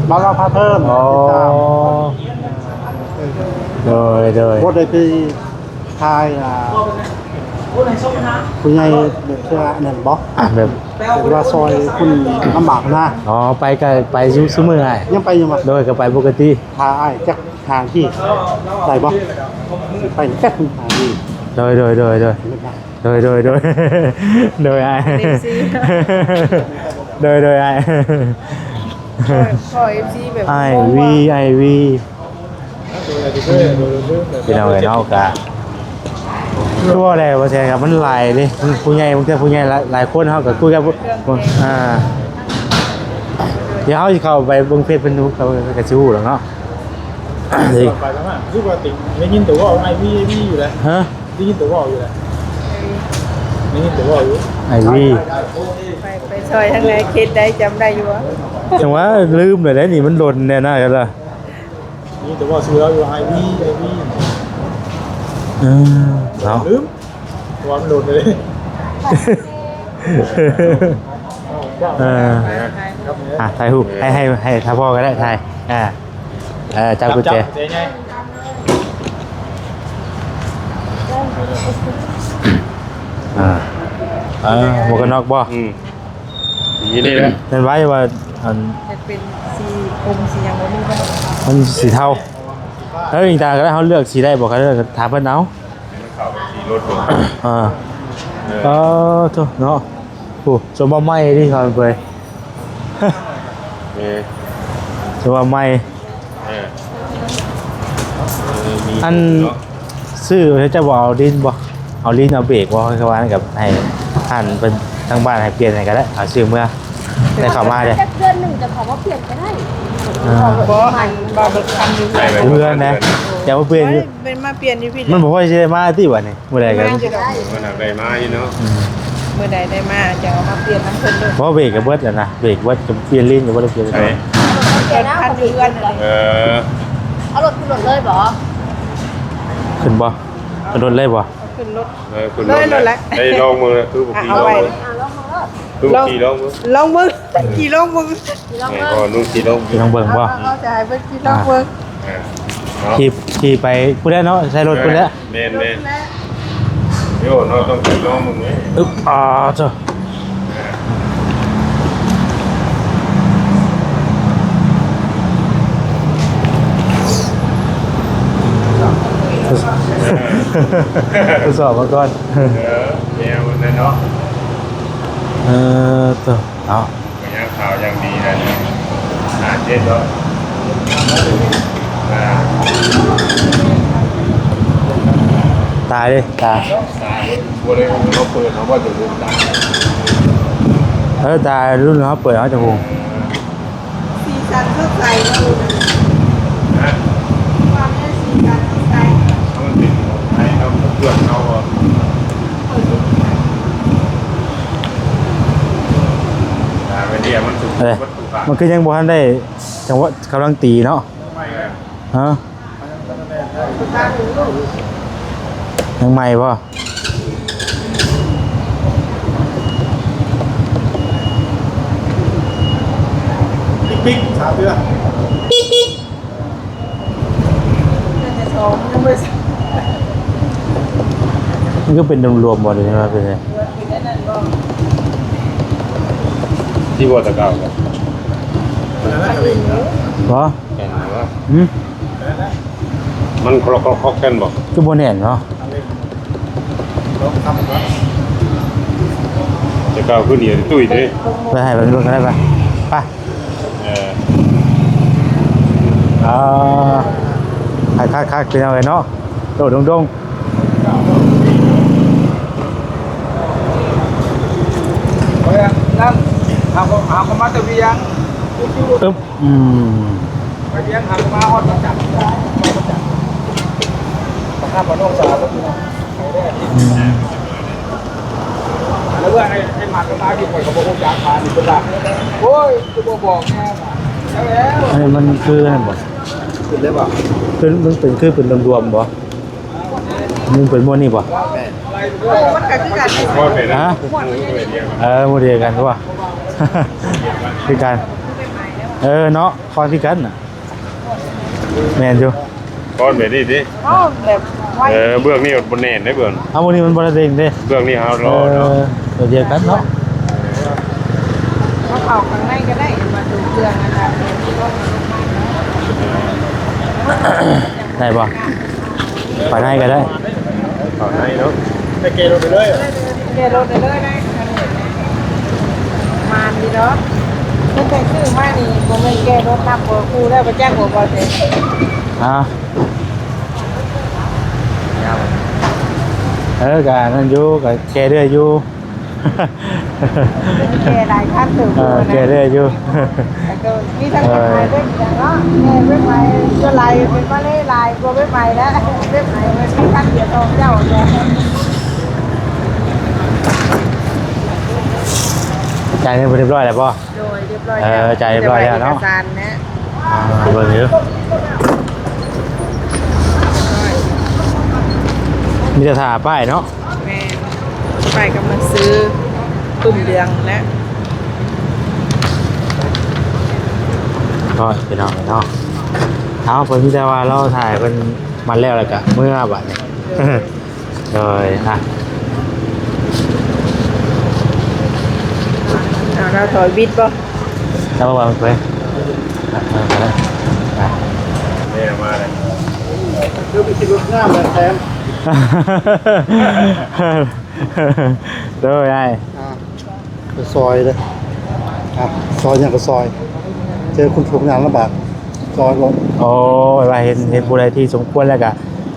ບ່າວລາວພາເພີນ ອໍ ຕິດຕາມ ໂດຍ ໂດຍ ບໍ່ໄດ້ໄປ ຖ່າຍ ອ່າ ຜູ້ໃຫຍ່ແບບເທື່ອນັ້ນບໍ່? ອ່າ ແບບ ແບບວ່າຊ່ອຍຄົນລຳບາກນະ. ອໍ ໄປກໍໄປຢູ່ ອ່າ ຊຸມື້ອ້າຍ ຍັງໄປຢູ່ບໍ່? ໂດຍ ກໍໄປປົກກະຕິ. ຖ້າອ້າຍຈັກຫ້ານາທີ ໄດ້ບໍ່? ໄປແປັບໜຶ່ງ ຫ້ານາທີ. ໂດຍ ໂດຍ ໂດຍ ໂດຍ ໂດຍ ໂດຍ ໂດຍ ໂດຍ ອ້າຍ ຂໍ ໂດຍ ໂດຍ ອ້າຍ ຂໍ ຂໍ ເອັຟຊີ ແບບ ອ້າຍວີ ອ້າຍວີ. ພີ່ນ້ອງເອີຍເນາະ ກະຄືວ່າແຫຼະ ວ່າແຊກັບມັນຫຼາຍເດ້ ຜູ້ໃຫຍ່ ບາງເທື່ອຜູ້ໃຫຍ່ຫຼາຍ ຫຼາຍຄົນ ເຮົາກໍຄຸຍກັບ ອ່າ ດຽວເຮົາຊິເຂົ້າໄປເບິ່ງເຟສເພິ່ນ ເຂົາກໍຊິຮູ້ດອກເນາະ. ໄປປະມານ ຄືວ່າຕິ ໄດ້ຍິນແຕ່ເວົ້າ ອ້າຍວີ ອ້າຍວີ ຢູ່ແຫຼະ. ຮະ? ໄດ້ຍິນແຕ່ເວົ້າຢູ່ແຫຼະ ໄດ້ຍິນແຕ່ເວົ້າຢູ່ ອ້າຍວີ ໄປ ໄປຊ່ອຍທາງໃດ ເຂດໃດ ຈຳໄດ້ຢູ່ບໍ່? ຈັ່ງຫວະ ລືມແລ້ວເດ້ນີ້ ມັນດົນແນ່ນະ ກັນລະ. ມີແຕ່ເວົ້າຊື່ລາວຢູ່ ອ້າຍວີ ອ້າຍວີ ເອີ ເນາະ ລືມ ເພາະວ່າມັນໂດນໄປເລີຍ ເອີ ອ່າ ຖ່າຍຮູບ ໃຫ້ ໃຫ້ ໃຫ້ຖ້າພໍ່ກໍໄດ້ ຖ່າຍ ອ່າ ເອີ ຈັບກຸນແຈ ຈັບ ຈັບກຸນແຈໃຫຍ່ ອ່າ ເອີ ໝວກກັນນັອກບໍ່? ອືມ ສີນີ້ແຫຼະ ແມ່ນໄວ້ວ່າ ອັນ ມັນເປັນສີກົມສີຫຍັງບໍ່ຮູ້ເນາະ ມັນສີເທົາ. ເອີ ອີກຕາກໍໄດ້ ເຮົາເລືອກສີໄດ້ບໍ່? ຄັນເລືອກ ຖາມເພິ່ນເອົາ. ມັນເຂົ້າກັບສີລົດບໍ່? ເອີ ເອີ ເອີ ໂທ້ເນາະ ໂອ້ ສົມວ່າໃໝ່ເດ້ ເຂົາເປີດ ເອີ ສົມວ່າໃໝ່. ເອີ ເອີ ມີ ອັນ ເນາະ ຊື້ເຈົ້າບໍ່ເອົາດິນບໍ່? ເອົາດິນເອົາເບກບໍ່? ຄືວ່ານັ້ນກໍໃຫ້ທ່ານເພິ່ນທາງບ້ານໃຫ້ປ່ຽນໃຫ້ກໍໄດ້ ເອົາຊື້ເມືອ ໄດ້ເຂົ້າມາເດ້ ຈັກເດືອນໜຶ່ງຈະເຂົ້າມາປ່ຽນກໍໄດ້. ອ່າ ບໍ່ ອັນວ່າລົດຄັນຢູ່ເຮືອນ ເຮືອນນະ ຢ່າມາປ່ຽນຢູ່ ມັນມາປ່ຽນຢູ່ພີ້ ມັນບໍ່ຄ່ອຍຊິໄດ້ມາຕິບາດນີ້ ມື້ໃດກໍ ມາຢູ່ດອກ ມັນຫາໄດ້ມາຢູ່ເນາະ ອືມ ມື້ໃດໄດ້ມາຈະເອົາມາປ່ຽນນຳເພິ່ນເດີ. ບໍ່ ເບກກໍເບິດແລ້ວນະ ເບກເບິດກໍປ່ຽນລີນກໍບໍ່ໄດ້ປ່ຽນ ເອີ ລົດຄັນຢູ່ເຮືອນນັ້ນແຫຼະ. ເອີ ເອົາລົດຂຶ້ນລົດເລີຍບໍ່? ຂຶ້ນບໍ່? ເອົາລົດເລີຍບໍ່? ເອົາຂຶ້ນລົດ ເອີ ຂຶ້ນລົດເລີຍ ໄດ້ລອງເບິ່ງ ຄືບໍ່ຂີ່ລອງເບິ່ງ ຄືບໍ່ຂີ່ລອງເບິ່ງ ລອງເບິ່ງ ຂີ່ລອງເບິ່ງ ແມ່ນບໍ່? ລອງຂີ່ລອງ ຂີ່ລອງເບິ່ງບໍ່? ເອົາ ເອົາ ຈະໃຫ້ເພິ່ນຂີ່ລອງເບິ່ງ ອ່າ ເນາະ ຂີ່ ຂີ່ໄປພຸ້ນແຫຼະເນາະ ໃສ່ລົດພຸ້ນແຫຼະ ແມ່ນໆ ໂຍເນາະ ຕ້ອງໄປລອງເບິ່ງເດ້ ອຶບ ອ່າ ເຈົ້າ ທົດສອບມາກ່ອນ ເອີ ແນວນັ້ນເນາະ ເອີ ໂຕ ເນາະ ກໍຍັງຂາວຍັງດີນະ ໜ້າເຈັບເນາະ ອ່າ ຕາເດ້ ຕາ ຕາ ບໍ່ໄດ້ ເຮົາເປີດ ເຮົາບໍ່ຈະລືມຕາ ເອີ ຕາລຸ້ນເຮົາເປີດ ເຮົາຈະຮູ້ ເອີ ສີສັນສົດໃສເນາະ ຮະ ວ່າແມ່ນສີສັນສົດໃສ ເຮົາມັນເປັນຂອງໄທ ເຮົາເພື່ອນເຮົາ ອ່າ ໄອເດຍມັນສູງ ເອີ ມັນຄືຍັງບໍ່ທັນໄດ້ ຈັງຫວະກຳລັງຕີເນາະ ຮະ ຍັງໃໝ່ບໍ່? ປິກໆ ສາມເທື່ອ ມັນກໍເປັນລວມໆ ບໍ່ ຫຼືວ່າເປັນໃດ? ທີ່ບໍ່ຕະເກົ່າບໍ່? ບໍ່? ແມ່ນບໍ່? ຫຶ? ມັນຄອກໆໆກັນບໍ່? ຄືບໍ່ແໜ້ນເນາະ? ແຕ່ເກົ່າຄືໜຽວຕຸ້ຍເດ້. ໄປໃຫ້ເບິ່ງເບິ່ງກໍໄດ້ປະ? ໄປ. ເອີ ອ່າ ຄັກໆ ພີ່ນ້ອງເອີຍເນາະ. ໂດດດົງໆ. ນັ້ນ ຫາ ຫາເຂົ້າມາແຕ່ວຽງ. ອຶບ. ອືມ ໄປວຽງຫາມາຮອດວັນຈັນ ວັນຈັນ ປະທານພະນົມສາວ ອືມ ໄປໄດ້ອາທິດ ອືມ ແລ້ວເມື່ອໄອ້ ໄອ້ໝາກກໍມາຢູ່ ຂ້ອຍກໍບໍ່ຮູ້ຈັກ ມານີ້ເພິ່ນວ່າ ໂອ້ຍ ຄືບໍ່ບອກແນ່ ແລ້ວ ອັນນີ້ມັນຄືນັ້ນບໍ່? ຂຶ້ນໄດ້ບໍ່? ເປັນ ມັນເປັນ ຄືເປັນລວມໆບໍ່? ມັນເປັນໝົດນີ້ບໍ່? ແມ່ນ ໂອ້ ມັນກໍຄືກັນ ຮະ? ເອີ ໝູ່ດຽວກັນບໍ່? ຄືກັນ ເອີເນາະ ຄອນຄືກັນນະ ແມ່ນຢູ່ ຄອນແບບນີ້ຕິ ເອີ ແບບໄວ ເອີ ເບື້ອງນີ້ມັນບໍ່ແໜ້ນເດ້ເບື້ອງ ເອົາ ມື້ນີ້ມັນບໍ່ໄດ້ເດ້ງເດ້ ເບື້ອງນີ້ເຮົາລໍເນາະ ເອີ ແບບດຽວກັນເນາະ ເຂົ້າຂ້າງໃນກໍໄດ້ ມາດູເຄື່ອງອັນນັ້ນ ໄດ້ບໍ່? ເຂົ້າໃນກໍໄດ້ ເຂົ້າໃນເນາະ ໄປແກ່ລົດໄປເລີຍ ແກ່ລົດໄປເລີຍໄດ້ ມານດີເນາະ ເພິ່ນໄດ້ຊື້ມານີ້ ບໍ່ແມ່ນແກ່ລົດນຳບໍ່ ຄູ່ແລ້ວບໍ່ຈັກບໍ່ ບໍ່ແທ້ ຮະ? ເອີ ກະນັ້ນຢູ່ ກະແກ່ເລື້ອຍຢູ່ ແກ່ຫຼາຍຄັນເຕີບ ເອີ ແກ່ເລື້ອຍຢູ່ ແຕ່ກໍມີທັງເຮັດໃໝ່ເດ້ເນາະ ແກ່ເຮັດໃໝ່ ສ່ວນຫຼາຍເປັນມາເລຫຼາຍກວ່າເຮັດໃໝ່ແລ້ວ ເຮັດໃໝ່ມັນມີຄັນດຽວສອງເຈົ້າ ຈ່າຍເງິນເພິ່ນຮຽບຮ້ອຍແລ້ວບໍ່? ໂດຍ ຮຽບຮ້ອຍແລ້ວ ເອີ ຈ່າຍຮຽບຮ້ອຍແລ້ວເນາະ ມີແຕ່ວ່າເອກະສານແຫຼະ ອ່າ ເບິ່ງຢູ່ ມີແຕ່ຖ້າປ້າຍເນາະ ແມ່ນ ປ້າຍກຳລັງຊື້ປຶ້ມເດືອງແຫຼະ ໂອ້ຍ ພີ່ນ້ອງເອີຍເນາະ ເອົາ ເພິ່ນມີແຕ່ວ່າລໍຖ້າໃຫ້ເພິ່ນມັດແລ້ວ ແລ້ວກະເມືອບາດນີ້ ໂດຍ ໂດຍ ອ່ະ ເອົາ ລາວຖອຍບິດບໍ່? ລາວວ່າໄປ ອ່ະ ເອົາໄປ ອ່ະ ນີ້ມາແລ້ວ ຄືໄປຂີ່ລົດງາມແລ້ວແຊມ ໂດຍ ອ້າຍ ອ່າ ໄປຊອຍເດີ້ ອ່ະ ຊອຍຫຍັງກໍຊອຍ ເຈີຄົນທຸກຍາກລຳບາກ ຊອຍລົງ ໂອ້ ວ່າເຫັນ ເຫັນຜູ້ໃດທີ່ສົມຄວນແລ້ວກະ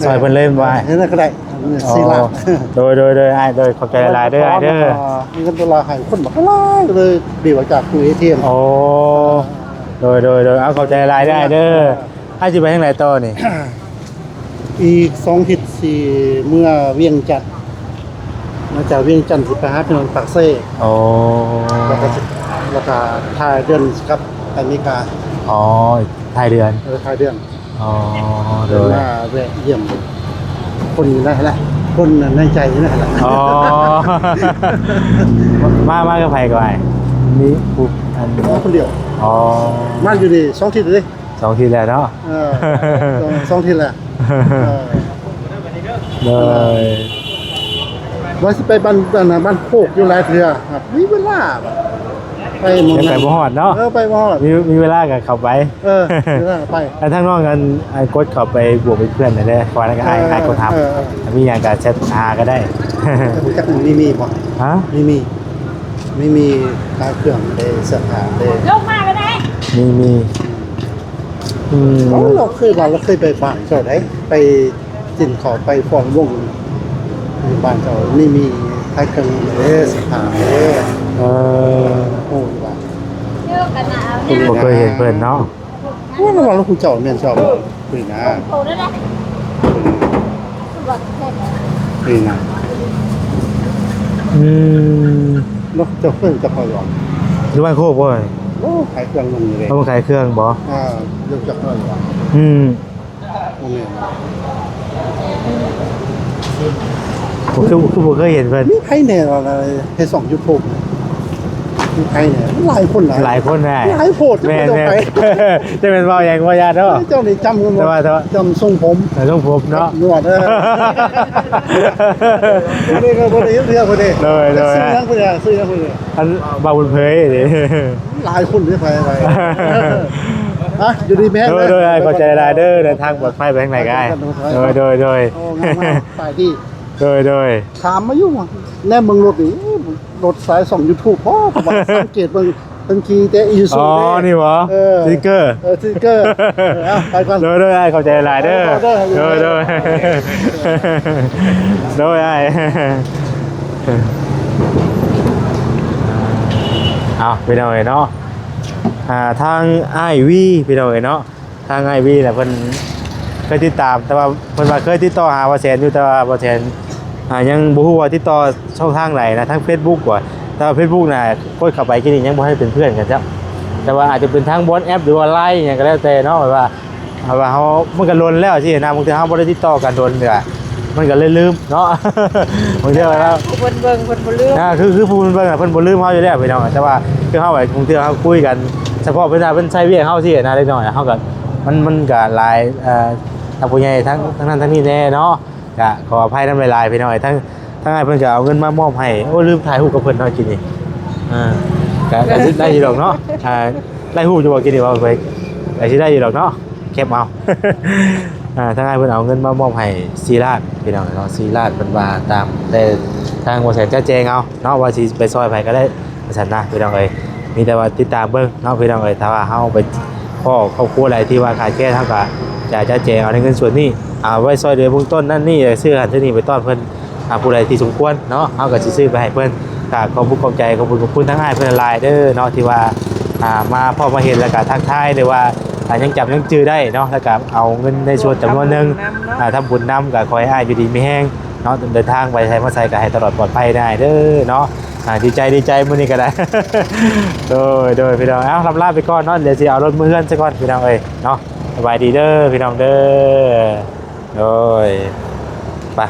ຊອຍເພິ່ນເລີຍວ່າ ເອີ ເຮັດນັ້ນກໍໄດ້ ອໍ ສີ່ລ້ານ ໂດຍ ໂດຍ ໂດຍ ອ້າຍ ໂດຍ ຂອບໃຈຫຼາຍໆເດີ້ ອ້າຍເດີ້ ເງິນໂດລາໃຫ້ຄົນບັກຫຼາຍ ກໍເລີຍບີບອອກຈາກຕູ້ເອທີເອັມ ໂອ້ ໂດຍ ໂດຍ ໂດຍ ເອົາ ຂອບໃຈຫຼາຍໆເດີ້ ອ້າຍເດີ້ ອ້າຍຊິໄປທາງໃດຕໍ່ນີ້? ອີກສອງທິດຊິເມືອວຽງຈັນ ມາຈາກວຽງຈັນຊິໄປຫາຖະໜົນປາກເຊ ໂອ້ ແລ້ວກໍຊິ ແລ້ວກໍທ້າຍເດືອນຊິກັບໄປອາເມລິກາ ອໍ ທ້າຍເດືອນ ເອີ ທ້າຍເດືອນ ອໍ ໂດຍ ມາແວະຢ້ຽມຄົນຢູ່ນັ້ນແຫຼະ ຄົນໃນໃຈຢູ່ນັ້ນແຫຼະ ອໍ ມາ ມາກັບໃຜກໍອ້າຍ? ມີຜູ້ ອັນ ມາຄົນດຽວ ອໍ ມາຢູ່ນີ້ສອງທິດເລີຍ ສອງທິດແລ້ວເນາະ ເອີ ສອງ ສອງທິດແລ້ວ ເອີ ໂດຍ ວ່າຊິໄປບ້ານ ບ້ານ ບ້ານໂຄກຢູ່ຫຼາຍເທື່ອ ມີເວລາ ໄປໝ່ອງ ໄປບໍ່ຮອດເນາະ ເອີ ໄປບໍ່ຮອດ ມີ ມີເວລາກໍເຂົ້າໄປ ເອີ ເວລາກໍໄປ ແລ້ວທາງນ້ອງ ອັນ ອັນ ກົດເຂົ້າໄປບວກເປັນເພື່ອນແດ່ ເພາະວ່ານັ້ນກໍອ້າຍ ເອີ ອ້າຍກົດຫາ ເອີ ເອີ ມີຫຍັງກໍແຊັດຫາກໍໄດ້ ແຕ່ຮູ້ຈັກມີມີບໍ່? ຮະ? ມີມີ ມີມີຂາຍເຄື່ອງເດ້ ເສື້ອຜ້າເດ້ ລົງມາແລ້ວເດ້ ມີມີ ອືມ ເອົາ ລາວເຄີຍວ່າລາວເຄີຍໄປບ້ານເຈົ້າໃດ ໄປກິນເຂົ້າໄປຟ້ອນວົງຢູ່ບ້ານເຈົ້າ ມີ ມີຂາຍເຄື່ອງເດ້ ເສື້ອຜ້າເດ້ ເອີ ໂອ້ ວ່າ ບໍ່ເຄີຍເຫັນເພິ່ນເນາະ ໂອ້ ລາວວ່າລາວຮູ້ເຈົ້າແມ່ນເຈົ້າ ນີ້ນະ ນີ້ນະ ອືມ ເນາະ ເຈົ້າເຄີຍຈັກເຂົາຢູ່ບໍ່? ຢູ່ບ້ານໂຄກບໍ່? ໂອ້ ຂາຍເຄື່ອງນຸ່ງນີ້ເດ້ ເຂົາຂາຍເຄື່ອງບໍ່? ອ່າ ຮູ້ຈັກເຂົາຢູ່ບໍ່? ອືມ ບໍ່ແມ່ນ ຄື ຄືບໍ່ເຄີຍເຫັນເພິ່ນ ມີໃຜແດ່ວ່າເຮັດຊ່ອງຢູທູບ ມີໃຜແດ່ ຫຼາຍຄົນຫຼາຍ ຫຼາຍຄົນແດ່ ຫຼາຍໂພດ ແມ່ນ ແມ່ນ ຈະແມ່ນເວົ້າຫຍັງບໍ່ຍາດເນາະ ເຈົ້ານີ້ຈຳ ແຕ່ວ່າ ແຕ່ວ່າ ຈຳຊົງຜົມ ເອີ ຊົງຜົມເນາະ ໜວດ ເອີ ນີ້ກໍບໍ່ໄດ້ເຮັດເທື່ອເພິ່ນເດ້ ໂດຍ ໂດຍ ຊື່ຫຍັງເພິ່ນ ຊື່ຫຍັງເພິ່ນ ອັນ ບ່າວບຸນເຜີຍເດ້ ຫຼາຍຄົນເດ້ ໄປ ໄປ ຮະ ຢູ່ດີມີແຮງ ໂດຍ ໂດຍ ເດີ ຂອບໃຈຫຼາຍເດີ ເດີນທາງປອດໄພໄປທາງໃດກໍໄດ້ ໂດຍ ໂດຍ ໂດຍ ໂອ້ ງາມໆ ໄປດີ ໂດຍ ໂດຍ ຖາມມາຢູ່ ແນມເບິ່ງລົດນີ້ ລົດສາຍຊ່ອງຢູທູບ ພໍ ເພາະວ່າສັງເກດເບິ່ງ ເພິ່ນຂີ່ແຕ່ອີຊູຊູ ອໍ ເດ້ ນີ້ບໍ? ເອີ ສະຕິກເກີ ເອີ ສະຕິກເກີ ເອີ ເອົາ ໄປກ່ອນ ໂດຍ ໂດຍ ອ້າຍ ຂອບໃຈຫຼາຍເດີ ໂດຍ ໂດຍ ໂດຍ ໂດຍ ໂດຍ ອ້າຍ ເອົາ ພີ່ນ້ອງເອີຍເນາະ ອ່າ ທາງອ້າຍວີ ພີ່ນ້ອງເອີຍເນາະ ທາງອ້າຍວີນະ ເພິ່ນເຄີຍຕິດຕາມ ແຕ່ວ່າເພິ່ນວ່າເຄີຍຕິດຕໍ່ຫາບ່າວແສນຢູ່ ແຕ່ວ່າບ່າວແສນ ອ່າ ຍັງບໍ່ຮູ້ວ່າຕິດຕໍ່ຊ່ອງທາງໃດນະ ທາງເຟສບຸກບໍ ແຕ່ວ່າເຟສບຸກນະ ກົດເຂົ້າໄປກີ້ນີ້ຍັງບໍ່ທັນເປັນເພື່ອນກັນຈ້ຳ ແຕ່ວ່າອາດຈະເປັນທາງວອດແອັບ ຫຼືວ່າລາຍ ອີ່ຫຍັງກໍແລ້ວແຕ່ເນາະ ແບບວ່າ ເພາະວ່າເຮົາ ມັນກໍດົນແລ້ວຊີ້ນະ ບາງເທື່ອເຮົາບໍ່ໄດ້ຕິດຕໍ່ກັນດົນກໍ ມັນກໍເລີຍລືມເນາະ ບາງເທື່ອວ່າ ຜູ້ເພິ່ນເບິ່ງເພິ່ນບໍ່ລືມ ອ່າ ຄື ຄືຜູ້ເພິ່ນເບິ່ງນະ ເພິ່ນບໍ່ລືມເຮົາຢູ່ແລ້ວພີ່ນ້ອງ ແຕ່ວ່າຄືເຮົາ ບາງເທື່ອເຮົາຄຸຍກັນສະເພາະເວລາເພິ່ນໃຊ້ວຽກເຮົາຊີ້ນະ ເລັກນ້ອຍເຮົາກໍ ມັນ ມັນກໍຫຼາຍ ເອີ ທາງຜູ້ໃຫຍ່ ທາງ ທາງນັ້ນທາງນີ້ແດ່ເນາະ ກະຂໍອະໄພນຳຫຼາຍໆ ພີ່ນ້ອງເອີຍ ທັງ ທັງອ້າຍເພິ່ນກະເອົາເງິນມາມອບໃຫ້ ໂອ້ ລືມຖ່າຍຮູບກັບເພິ່ນເນາະ ກີ້ນີ້ ອ່າ ກະ ກະຊິໄດ້ຢູ່ດອກເນາະ ອ່າ ໄດ້ຮູບຢູ່ບໍ່ກີ້ນີ້ ເວົ້າໄປ ກະຊິໄດ້ຢູ່ດອກເນາະ ແຄັບເອົາ ອ່າ ທາງອ້າຍເພິ່ນເອົາເງິນມາມອບໃຫ້ສີ່ລ້ານ ພີ່ນ້ອງເນາະ ສີ່ລ້ານ ເພິ່ນວ່າຕາມແຕ່ທາງບໍ່ແສນຈະແຈ້ງເອົາເນາະ ວ່າຊິໄປຊ່ອຍໃຜກໍໄດ້ ວ່າຊັ້ນນະ ພີ່ນ້ອງເອີຍ ມີແຕ່ວ່າຕິດຕາມເບິ່ງເນາະ ພີ່ນ້ອງເອີຍ ຖ້າວ່າເຮົາໄປພໍ້ຄອບຄົວໃດທີ່ວ່າຂາດແຄນ ເຮົາກໍຈະຈັດແຈງເອົາໃນເງິນສ່ວນນີ້ ເອົາໄວ້ຊ່ອຍເຫຼືອເບື້ອງຕົ້ນນັ້ນນີ້ ຊື້ຫັ້ນຊື້ນີ້ໄປຕ້ອນເພິ່ນ ອ່າ ຜູ້ໃດທີ່ສົມຄວນເນາະ ເຮົາກໍຊິຊື້ໄປໃຫ້ເພິ່ນ ກໍຂອບຄຸນຂອບໃຈ ຂອບຄຸນຂອບຄຸນທາງອ້າຍເພິ່ນຫຼາຍໆເດີເນາະ ທີ່ວ່າ ອ່າ ມາພໍ້ມາເຫັນ ແລ້ວກໍທັກທາຍ ຫຼືວ່າ ອ່າ ຍັງຈຳຍັງຈື່ໄດ້ເນາະ ແລ້ວກໍເອົາເງິນໃນສ່ວນຈຳນວນໜຶ່ງ ອ່າ ທຳບຸນນຳ ກໍຂໍໃຫ້ອ້າຍຢູ່ດີມີແຮງເນາະ ເດີນທາງໄປໃສມາໃສກໍໃຫ້ຕະຫຼອດປອດໄພໄດ້ເດີເນາະ ອ່າ ດີໃຈ ດີໃຈ ມື້ນີ້ກໍໄດ້ ໂດຍ ໂດຍ ພີ່ນ້ອງ ເອົາ ລ່ຳລາໄປກ່ອນເນາະ ດຽວຊິເອົາລົດເມືອເຮືອນຊະກ່ອນ ພີ່ນ້ອງເອີຍເນາະ ສະບາຍດີເດີ ພີ່ນ້ອງເດີ ໂດຍ ໄປ.